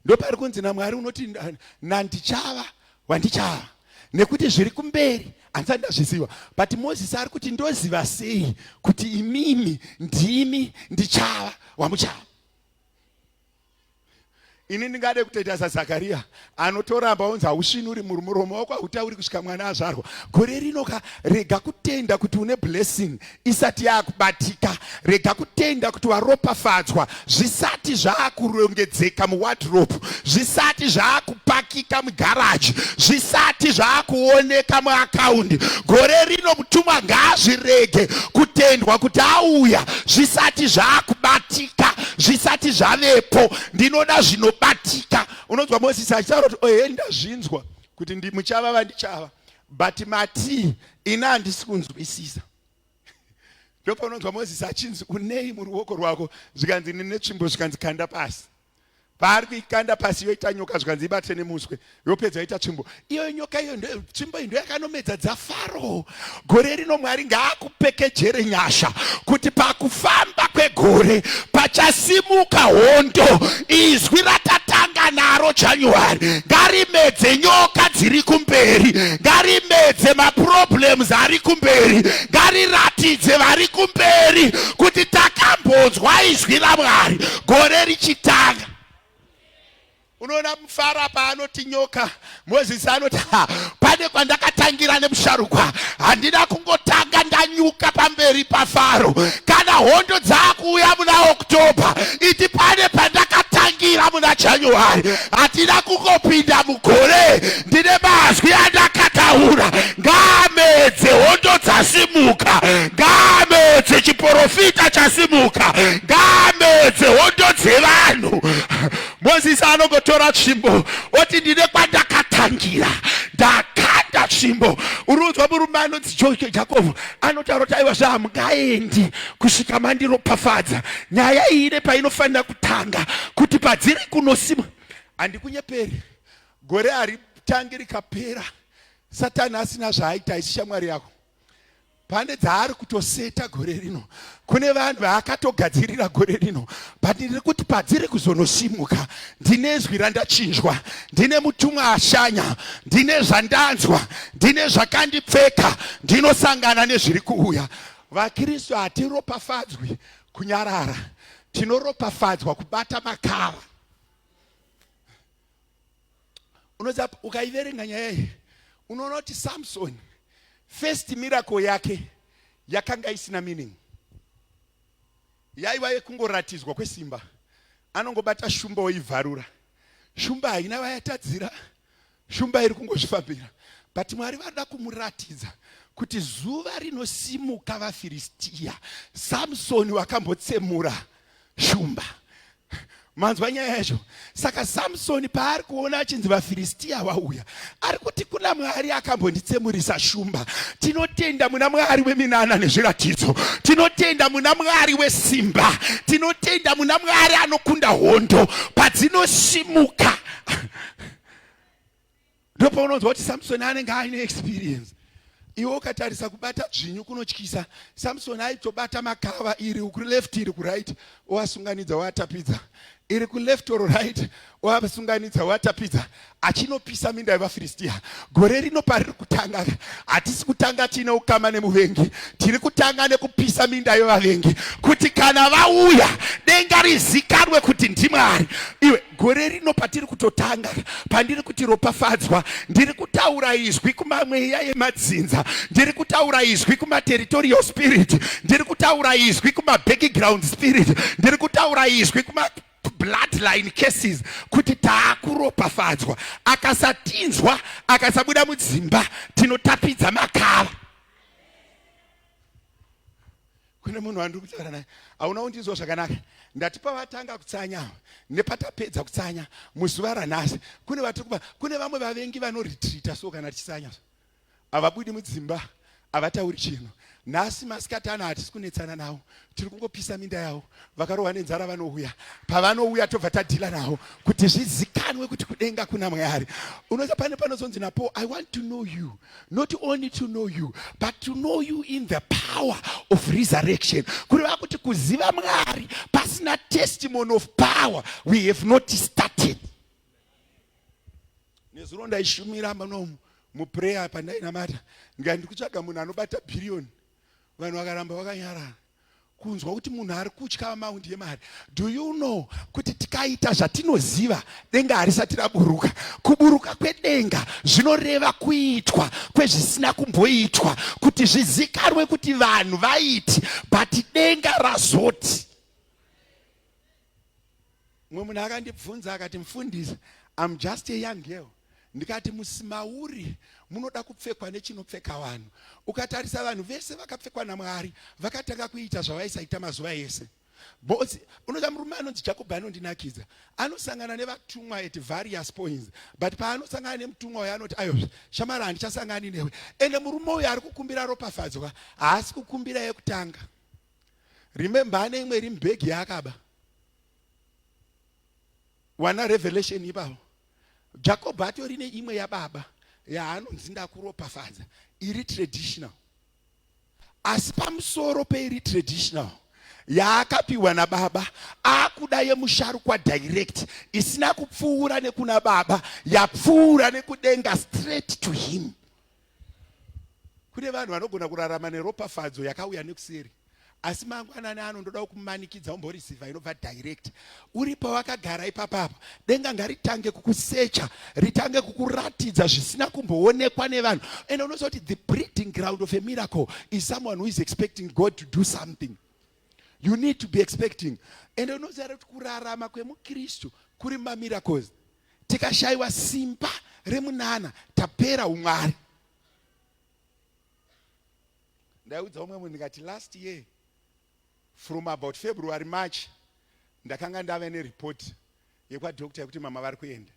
Ndopari kunzi naMwari unoti nandichava wandichava nekuti zviri kumberi handisati ndazviziva. But Moses ari kuti ndoziva sei kuti imimi ndimi ndichava wamuchava. Ini ndingade kutoita saZakaria anotoramba onzi hausvinuri muromo wako hautauri kusvika mwana azvarwa. Gore rino ka rega kutenda kuti une blessing isati yakubatika. Rega kutenda kuti waropafadzwa zvisati zvakurongedzeka muwardrobe, zvisati zvakupakika mugaraji, zvisati zvakuoneka muakaundi. Gore rino mutumwa ngaazvirege kutendwa kuti auya zvisati zvakubatika, zvisati zvavepo. Ndinoda zvinobatika. Unonzwa Mosesi achitaura kuti ohe ndazvinzwa kuti muchava vandichava, but matii ini handisi kunzwisisa. Ndopaunonzwa Mozisi achinzi unei muruoko rwako, zvikanzi ndine tsvimbo, zvikanzi kanda pasi. Paari kuikanda pasi yoita nyoka, zvikanzi ibate nemuswe, yopedza yoita tsvimbo. Iyo nyoka iyo tsvimbo iyi ndoyakanomedza dzaFaro. Gore rino Mwari ngaakupekejere nyasha kuti pakufamba kwegore pachasimuka hondo. Izwi ratatanga naro January ngarimedze nyoka dziri kumberi, ngarimedze maproblems ari kumberi, ngariratidze vari kumberi kuti takambonzwa izwi raMwari gore richitanga. Unoona mufara paanoti nyoka, Mozisi anoti ha, pane kwandakatangira nemusharukwa, handina kungotanga ndanyuka pamberi paFaro. Kana hondo dzaakuuya muna October, iti pane pandakatangira muna January, hatina kungopinda mugore, ndine mazwi andakataura. Ngaamedze hondo dzasimuka, ngaamedze chiporofita chasimuka, ngaamedze hondo dzevanhu. Mozisi anongotora tsvimbo oti ndine kwandakatangira, ndakanda tsvimbo. Uri unzwa murume anonzi Jakobho anotaura kuti aiwa zvahamungaendi kusvika mandiropafadza. Nyaya iyi ine painofanira kutanga kuti padziri kunosima. Handikunyeperi, gore haritangi rikapera Satani asina zvaaita, haisi shamwari yako. Pane dzaari kutoseta gore rino, kune vanhu vaakatogadzirira gore rino, but ndiri kuti padziri kuzonosimuka ndine zwi randachinjwa, ndine mutumwa ashanya, ndine zvandanzwa, ndine zvakandipfeka, ndinosangana nezviri kuuya. VaKristu hatiropafadzwi kunyarara, tinoropafadzwa kubata makava. Unoziva, ukaiverenga nyaya iyi unoona kuti Samson first miracle yake yakanga isina meaning, yaiva yekungoratidzwa kwesimba. Anongobata shumba oivharura, shumba haina vayatadzira, shumba iri kungozvifambira, but Mwari vada kumuratidza kuti zuva rinosimuka vaFiristia, Samsoni wakambotsemura shumba. Manzwa nyaya yacho? Saka Samsoni paari kuona achinzi vaFiristia vauya, ari kuti kuna Mwari akambonditsemurisa shumba. Tinotenda muna Mwari weminana nezviratidzo, tinotenda muna Mwari wesimba, tinotenda muna Mwari anokunda hondo padzinosimuka. Ndopaunonzwa kuti Samsoni anenge aine experience. Iwe ukatarisa kubata dzvinyu kunotyisa. Samsoni aitobata makava, iri kuleft iri kuright, oasunganidza oatapidza, iri kuleft or right oasunganidza oatapidza, achinopisa minda yevaFiristia. Gore rino pariri kutanga, hatisi kutanga tiine ukama nemuvengi, tiri kutanga nekupisa minda yevavengi, kuti kana vauya denga rizikanwe kuti ndiMwari. Iwe gore rino patiri kutotanga, pandiri kuti ropafadzwa, ndiri kutaura izwi kumamweya yemadzinza, ndiri kutaura izwi kumateritorial spirit, ndiri kutaura izwi kumabackground spirit, ndiri kutaura izwi kuma bloodline cases, kuti taakuropafadzwa. Akasatinzwa, akasabuda mudzimba, tinotapidza makava. Kune munhu wandiri kutaura naye, hauna kundinzwa zvakanaka. Ndati pavatanga kutsanya nepatapedza kutsanya muzuva ranhasi, kune vatiri kuva, kune vamwe vavengi vanoretreata, so kana tichisanya havabudi mudzimba, havatauri chinhu. Nhasi masikati ano hatisi kunetsana navo, tiri kungopisa minda yavo. Vakarohwa nenzara vanouya, pavanouya tobva tadhila navo kuti zvizikanwe kuti kudenga kuna Mwari. Unoziva pane panozonzi naPaul, I want to know you, not only to know you but to know you in the power of resurrection. Kureva kuti kuziva Mwari pasina testimony of power, we have not started. Nezuro ndaishumira muno muprayer pandainamata, ndikati ndiri kutsvaga munhu anobata bhiriyoni. Vanhu vakaramba vakanyarara kunzwa kuti munhu ari kutya amount yemari. Do you know kuti tikaita zvatinoziva denga harisati raburuka? Kuburuka kwedenga zvinoreva kuitwa kwezvisina kumboitwa kuti zvizikanwe kuti vanhu vaiti, but denga razoti. Mumwe munhu akandibvunza akati, mufundisi, I'm just a young girl. Ndikati musimauri munoda kupfekwa nechinopfeka vanhu. Ukatarisa vanhu vese vakapfekwa naMwari vakatanga kuita zvavaisaita mazuva ese. Bosi, unoita murume anonzi Jacob anondinakidza. Anosangana nevatumwa at various points, but paanosangana nemutumwa uyo anoti ayo shamara handichasangani newe. Ende murume uyo ari kukumbira ropafadzwa, haasi kukumbira yekutanga. Remember ane imwe iri mubhegi yaakaba. Wana revelation ipapo. Jacob atori neimwe yababa yaanonzi ndakuropafadza iri traditional. Asi pamusoro peiri traditional yaakapiwa nababa akuda yemusharukwa direct isina kupfuura nekuna baba, yapfuura nekudenga straight to him. Kune vanhu vanogona kurarama neropafadzo yakauya nekuseri, asi mangwanani ano ndoda kumanikidza umboreceiva inobva direct. Uri pawakagara ipapapa, denga ngaritange kukusecha, ritange kukuratidza zvisina kumboonekwa nevanhu. And unoziva kuti the breeding ground of a miracle is someone who is expecting God to do something. You need to be expecting. And unoziva kuti kurarama kwemukristu kuri mumamiracles. Tikashayiwa simba remunana tapera umwari. Ndaiudza umwe munhu ndikati last year from about February, March ndakanga ndave nereport yekwadoctor yekuti mama vari kuenda.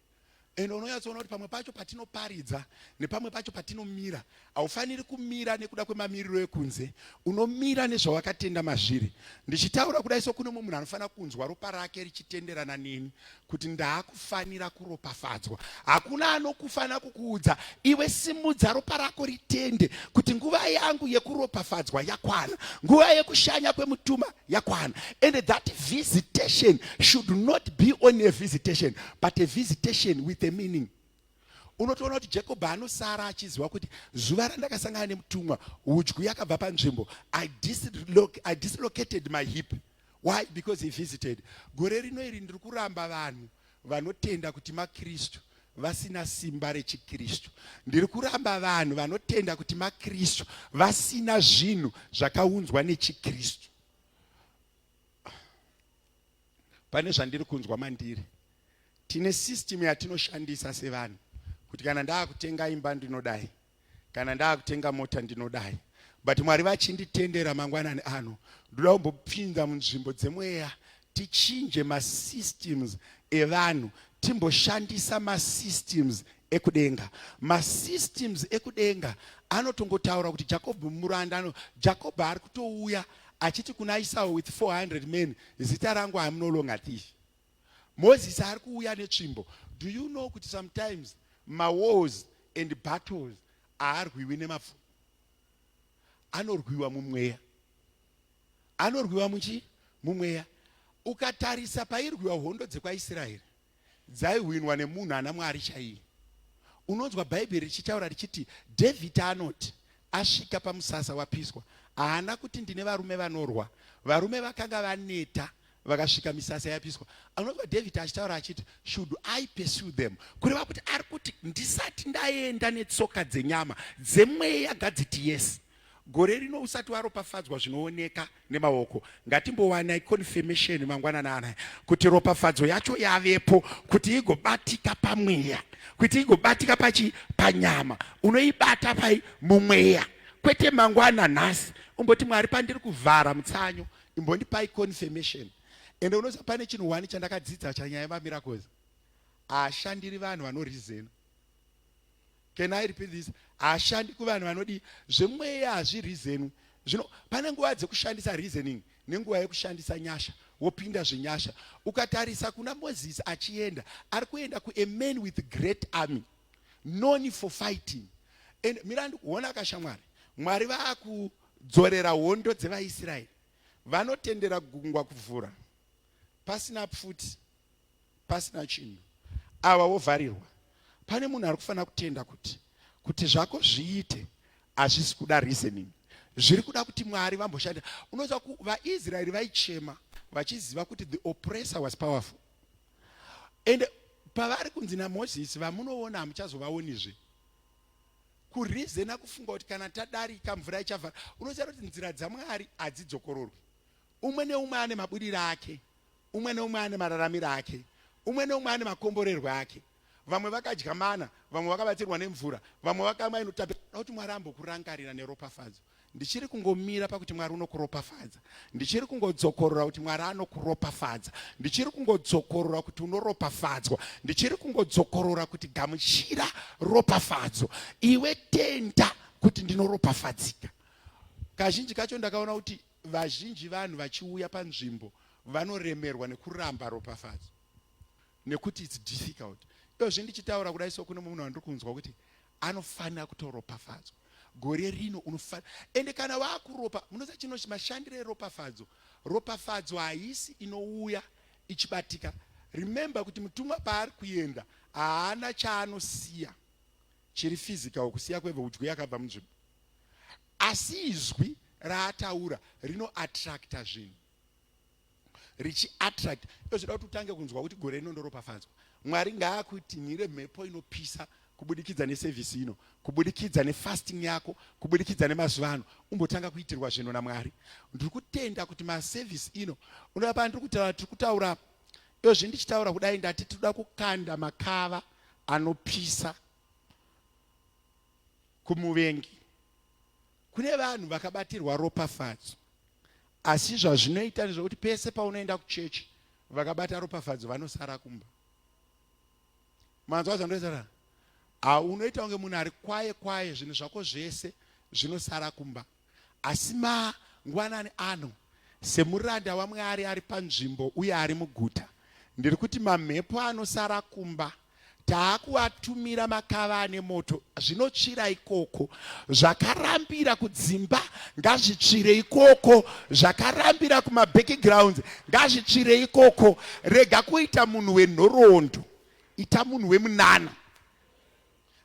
And unonyatsoona kuti pamwe pacho patinoparidza nepamwe pacho patinomira, haufaniri kumira nekuda kwemamiriro ekunze, unomira nezvawakatenda mazviri. Ndichitaura kudai so kune mumwe munhu anofanira kunzwa ropa rake richitenderana neni kuti ndaakufanira kuropafadzwa. Hakuna anokufanira kukuudza iwe, simudza ropa rako ritende kuti nguva yangu yekuropafadzwa yakwana, nguva yekushanya kwemutuma yakwana. And that visitation should not be only a visitation, but a visitation with a meaning. Unotoona kuti Jacob anosara achiziva kuti zuva randakasangana nemutumwa, hudyu yakabva panzvimbo. I dislocated my hip. Why? Because he visited. Gore rino iri ndiri kuramba vanhu vanotenda kuti maKristu vasina simba rechiKristu. Ndiri kuramba vanhu vanotenda kuti maKristu vasina zvinhu zvakaunzwa nechiKristu. Pane zvandiri kunzwa mandiri. Tine system yatinoshandisa sevanhu kuti kana ndaakutenga imba ndinodai, kana ndaakutenga mota ndinodai. But Mwari vachinditendera mangwanani ano, ndoda kumbopinda munzvimbo dzemweya tichinje masystems evanhu, timboshandisa masystems ekudenga. Masystems ekudenga anotongotaura kuti Jacob muranda ano, Jacob ari kutouya achiti kuna Esau with 400 men, zita rangu I'm no longer thief. Moses ari kuuya netsvimbo. Do you know kuti sometimes mawars and battles haarwiwi nemapfumo, anorwiwa mumweya. Anorwiwa muchi mumweya. Ukatarisa pairwiwa hondo dzekwaIsraeri, dzaihwinwa nemunhu ana Mwari chaiye. Unonzwa Bhaibheri richitaura richiti David anoti asvika pamusasa wapiswa, haana kuti ndine varume vanorwa. Varume vakanga vaneta vakasvika misasa yapiswa. Anonzwa David achitaura achiti should I pursue them, kureva kuti ari kuti ndisati ndaenda netsoka dzenyama, dzemweya ngadziti yes. Gore rino usati waropafadzwa zvinooneka nemaoko, ngatimbowanai confirmation mangwanani anaya kuti ropafadzo yacho yavepo, kuti igobatika pamweya, kuti igobatika pachi panyama. Unoibata pai? Mumweya, kwete mangwana nhasi umboti Mwari pandiri kuvhara mutsanyo imbondipai confirmation. Ende unoziva pane chinhu wani chandakadzidza chanyaya yemamiracles, haashandiri vanhu vanorizena. Can I repeat this? Haashandi kuvanhu vanodi zvemweya, hazvirizenwi. Zvino pane nguva dzekushandisa reasoning nenguva yekushandisa nyasha, wopinda zvenyasha. Ukatarisa kuna Moses achienda, ari kuenda ku a man with great army known for fighting. And mira ndikuona kashamwari, Mwari vaakudzorera hondo dzevaIsraeri, vanotendera gungwa kuvhura pasina pfuti, pasina chinhu, ava vovharirwa. Pane munhu ari kufanira kutenda kuti kuti zvako zviite hazvisi kuda reasoning, zviri kuda kuti Mwari vamboshanda. Unoziva vaIsraeri vaichema vachiziva kuti the oppressor was powerful, and pavari kunzi naMozisi vamunoona hamuchazovaonizve. Kureasona kufunga kuti kana tadarika mvura ichavhara. Unoziva kuti nzira dzaMwari hadzidzokororwi. Umwe neumwe ane mabudiro ake, umwe neumwe ane mararamiro ake, umwe neumwe ane makomborerwo ake. Vamwe vakadya mana, vamwe vakabatsirwa nemvura, vamwe vakamwa inotapira. Kuti Mwari ambokurangarira neropafadzo. Ndichiri kungomira pakuti Mwari unokuropafadza. Ndichiri kungodzokorora kuti Mwari anokuropafadza. Ndichiri kungodzokorora kuti unoropafadzwa. Ndichiri kungodzokorora kuti gamuchira ropafadzo. Iwe tenda kuti ndinoropafadzika. Kazhinji kacho ndakaona kuti vazhinji vanhu vachiuya panzvimbo vanoremerwa nekuramba ropafadzo nekuti its difficult. Izvozvi ndichitaura kudai so kune munhu wandiri kunzwa kuti anofanira kutoropafadzwa gore rino unofanira ende kana waakuropa munoziva chino mashandiro eropafadzo ropafadzo haisi inouya ichibatika remember kuti mutumwa paari kuenda haana chaanosiya chiri physical kusiya kwevhudyu yakabva munzvimbo asi izwi raataura rinoattracta zvinhu richiattract ozvida kuti utange kunzwa kuti gore rino ndoropafadzwa mwari ngaakutinhire mhepo inopisa kubudikidza nesevhisi ino kubudikidza nefasting yako kubudikidza nemazuva ano umbotanga kuitirwa zvinhu namwari ndiri kutenda kuti masevhisi ino unoa pandiri kutaura tiri kutaura iyozvi ndichitaura kudai ndati tinoda kukanda makava anopisa kumuvengi Kune vanhu vakabatirwa ropafadzo asi zvazvinoita ndezvekuti pese paunoenda kuchechi vakabata ropafadzo vanosara kumba. Manzwa zvandoitaura? Ha unoita kunge munhu ari kwaye kwaye zvinhu zvako zvese zvinosara kumba. Asi mangwanani ano semuranda waMwari ari panzvimbo uye ari muguta ndiri kuti mamhepo anosara kumba taakuvatumira makava ane moto zvinotsvira ikoko zvakarambira kudzimba ngazvitsvire ikoko zvakarambira kumabackgrounds ngazvitsvire ikoko rega kuita munhu wenhoroondo ita munhu wemunana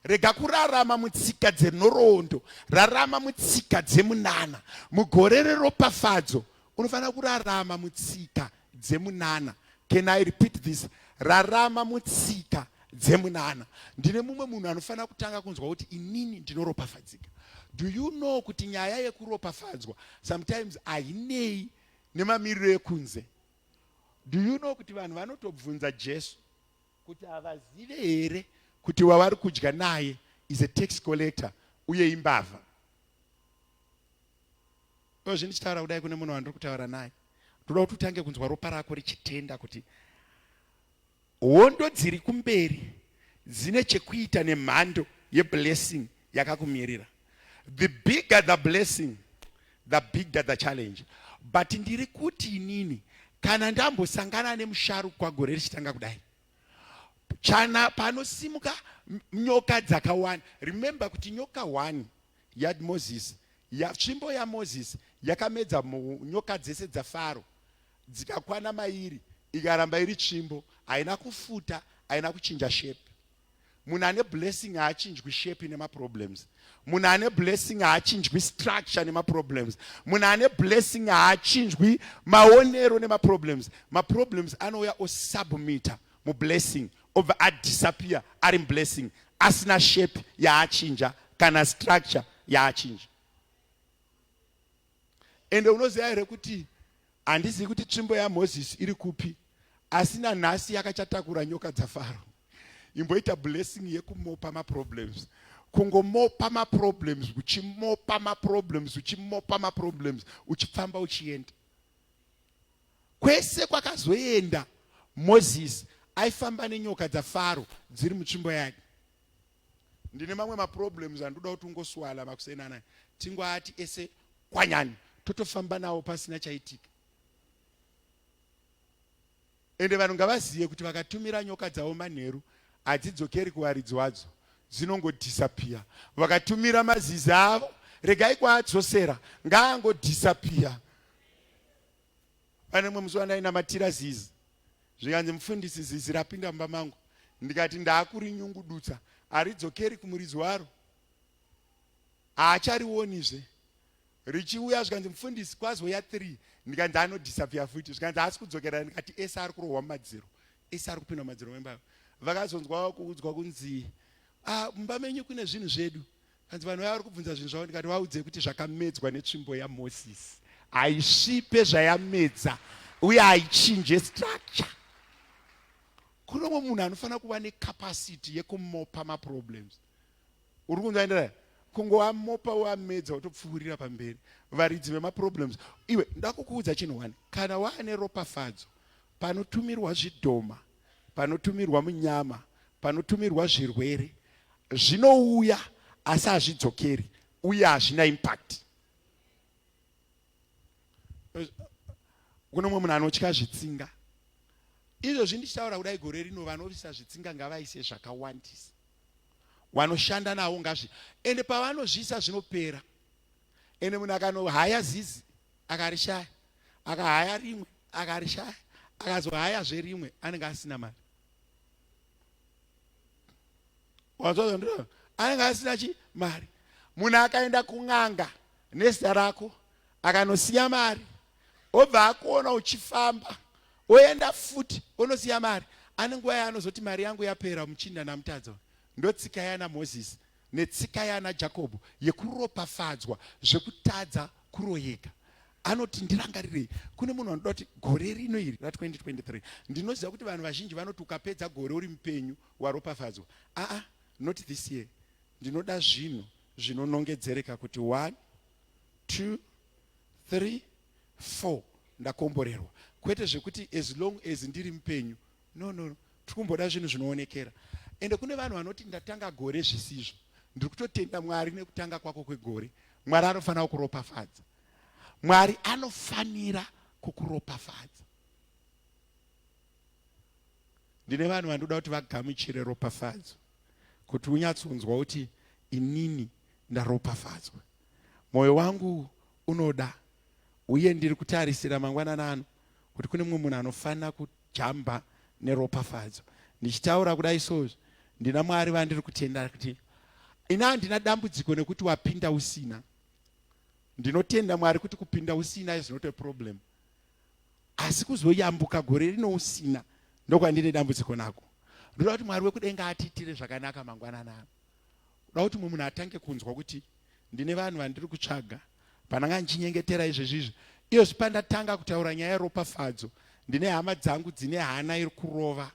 rega kurarama mutsika dzenhoroondo rarama mutsika dzemunana mugore reropafadzo unofanira kurarama mutsika dzemunana can i repeat this rarama mutsika dzemunana ndine mumwe munhu anofanira kutanga kunzwa kuti inini ndinoropafadzika do you know kuti nyaya yekuropafadzwa sometimes hainei nemamiriro ekunze do you know kuti vanhu vanotobvunza jesu kuti havazive here kuti wavari kudya naye is a tax collector uye imbavha ozvi ndichitaura kudai kune munhu wandiri kutaura naye ndoda kuti utange kunzwa ropa rako richitenda kuti hondo dziri kumberi dzine chekuita nemhando yeblessing yakakumirira the bigger the blessing the bigger the challenge but ndiri kuti inini kana ndambosangana nemusharukwa gore richitanga kudai chana panosimuka nyoka dzakawanda remember kuti nyoka one yamoses tsvimbo yamoses yakamedza nyoka dzese dzafaro dzikakwana mairi ikaramba iri tsvimbo haina kufuta haina kuchinja shape munhu ane blessing haachinjwi shape nemaproblems munhu ane blessing haachinjwi structure nemaproblems munhu ane blessing haachinjwi maonero nemaproblems maproblems anouya osubmita mublessing obva adisappear ari mublessing asina shape yaachinja kana structure yaachinja ende unoziva here kuti handizivi kuti tsvimbo yamozisi iri kupi asi nanhasi yakachatakura nyoka dzafaro imboita blessing yekumopa maproblems kungomopa maproblems uchimopa maproblems uchimopa maproblems uchifamba uchienda kwese kwakazoenda mozisi aifamba nenyoka dzafaro dziri mutsvimbo yake ndine mamwe maproblems andinoda kuti ungoswala makuseni anaya tingoati ese kwanyani totofamba nawo pasina chaitika ende vanhu ngavazive kuti vakatumira nyoka dzavo manheru hadzidzokeri kuvaridzi wadzo dzinongodhisapiya vakatumira mazizi avo regai kwaadzosera ngaangodhisapiya pane mumwe musi wandainamatira zizi zvikanzi mufundisi zizi rapinda mumba mangu. Ndikati ndaakurinyungudutsa, haridzokeri kumuridzi waro, haacharionizve. Richiuya zvikanzi mufundisi kwazouya 3 ndikanzi anodisappear futi zvikanzi haasi kudzokera ndikati ese ari kurohwa mumadziro ese ari kupinda mumadziro memba vakazonzwa kuudzwa kunzi ah, mumba menyu kune zvinhu zvedu kanzi vanhu vaya vari kubvunza zvinhu zvavo ndikati vaudze kuti zvakamedzwa netsvimbo yamozisi haisvipe zvayamedza uye haichinje structure kune umwe munhu anofanira kuva necapacity yekumopa maproblems uri kunzwa ndira kungoamopa woamedza wotopfuurira pamberi varidzi vemaproblems iwe ndakukuudza chinhu one kana waane ropafadzo panotumirwa zvidhoma panotumirwa munyama panotumirwa zvirwere zvinouya asi hazvidzokeri uye hazvina impact kune umwe munhu anotya zvitsinga izvozvi ndichitaura kudai gore rino vanovisa zvitsinga ngavaise zvakawandisa wanoshanda navo ngazvi ende pavanozviisa zvinopera ende munhu akanohaya zizi akarishaya akahaya rimwe akarishaya akazohayazve rimwe anenge asina mari wanzwa zvandinoa anenge asina chi mari munhu akaenda kun'anga nezita rako akanosiya mari obva akuona uchifamba oenda futi onosiya mari ane nguva yaanozoti mari yangu yapera muchinda namutadza ndotsika yana mozisi netsika yana jakobho yekuropafadzwa zvekutadza kuroyeka anoti ndirangarirei kune munhu anoda kuti gore rino iri ra2023 ndinoziva kuti vanhu vazhinji vanoti ukapedza gore uri mupenyu waropafadzwa aa not this year ndinoda zvinhu zvinonongedzereka kuti 1 2 3 4 ndakomborerwa kwete zvekuti as long as ndiri mupenyu no no tiri kumboda zvinhu zvinoonekera ende kune vanhu vanoti ndatanga gore zvisizvo ndiri kutotenda mwari nekutanga kwako kwegore mwari anofanira kukuropafadza mwari anofanira kukuropafadza ndine vanhu vandoda kuti vagamuchire ropafadzo kuti unyatsonzwa kuti inini ndaropafadzwa mwoyo wangu unoda uye ndiri kutarisira mangwanani ano kuti kune mumwe munhu anofanira kujamba neropafadzo ndichitaura kudai sozvi ndina mwari vandiri kutenda kuti ini handina dambudziko nekuti wapinda usina ndinotenda mwari kuti kupinda usina is not a problem asi kuzoyambuka gore rino usina ndokwandine dambudziko nako ndoda kuti mwari wekudenga atiitire zvakanaka mangwanani ano kuda kuti mumwe munhu atange kunzwa kuti ndine vanhu vandiri kutsvaga pandanga ndichinyengetera izvezvi izvi iyozvi pandatanga kutaura nyaya yeropafadzo ndine hama dzangu dzine hana iri kurova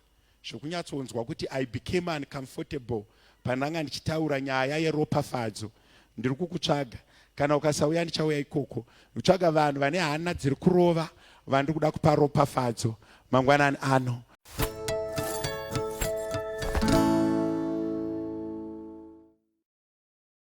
zvokunyatsonzwa kuti i became uncomfortable pandanga ndichitaura nyaya yeropafadzo ndiri kukutsvaga kana ukasauya ndichauya ikoko ndikutsvaga vanhu vane hana dziri kurova vandiri kuda kupa ropafadzo mangwanani ano.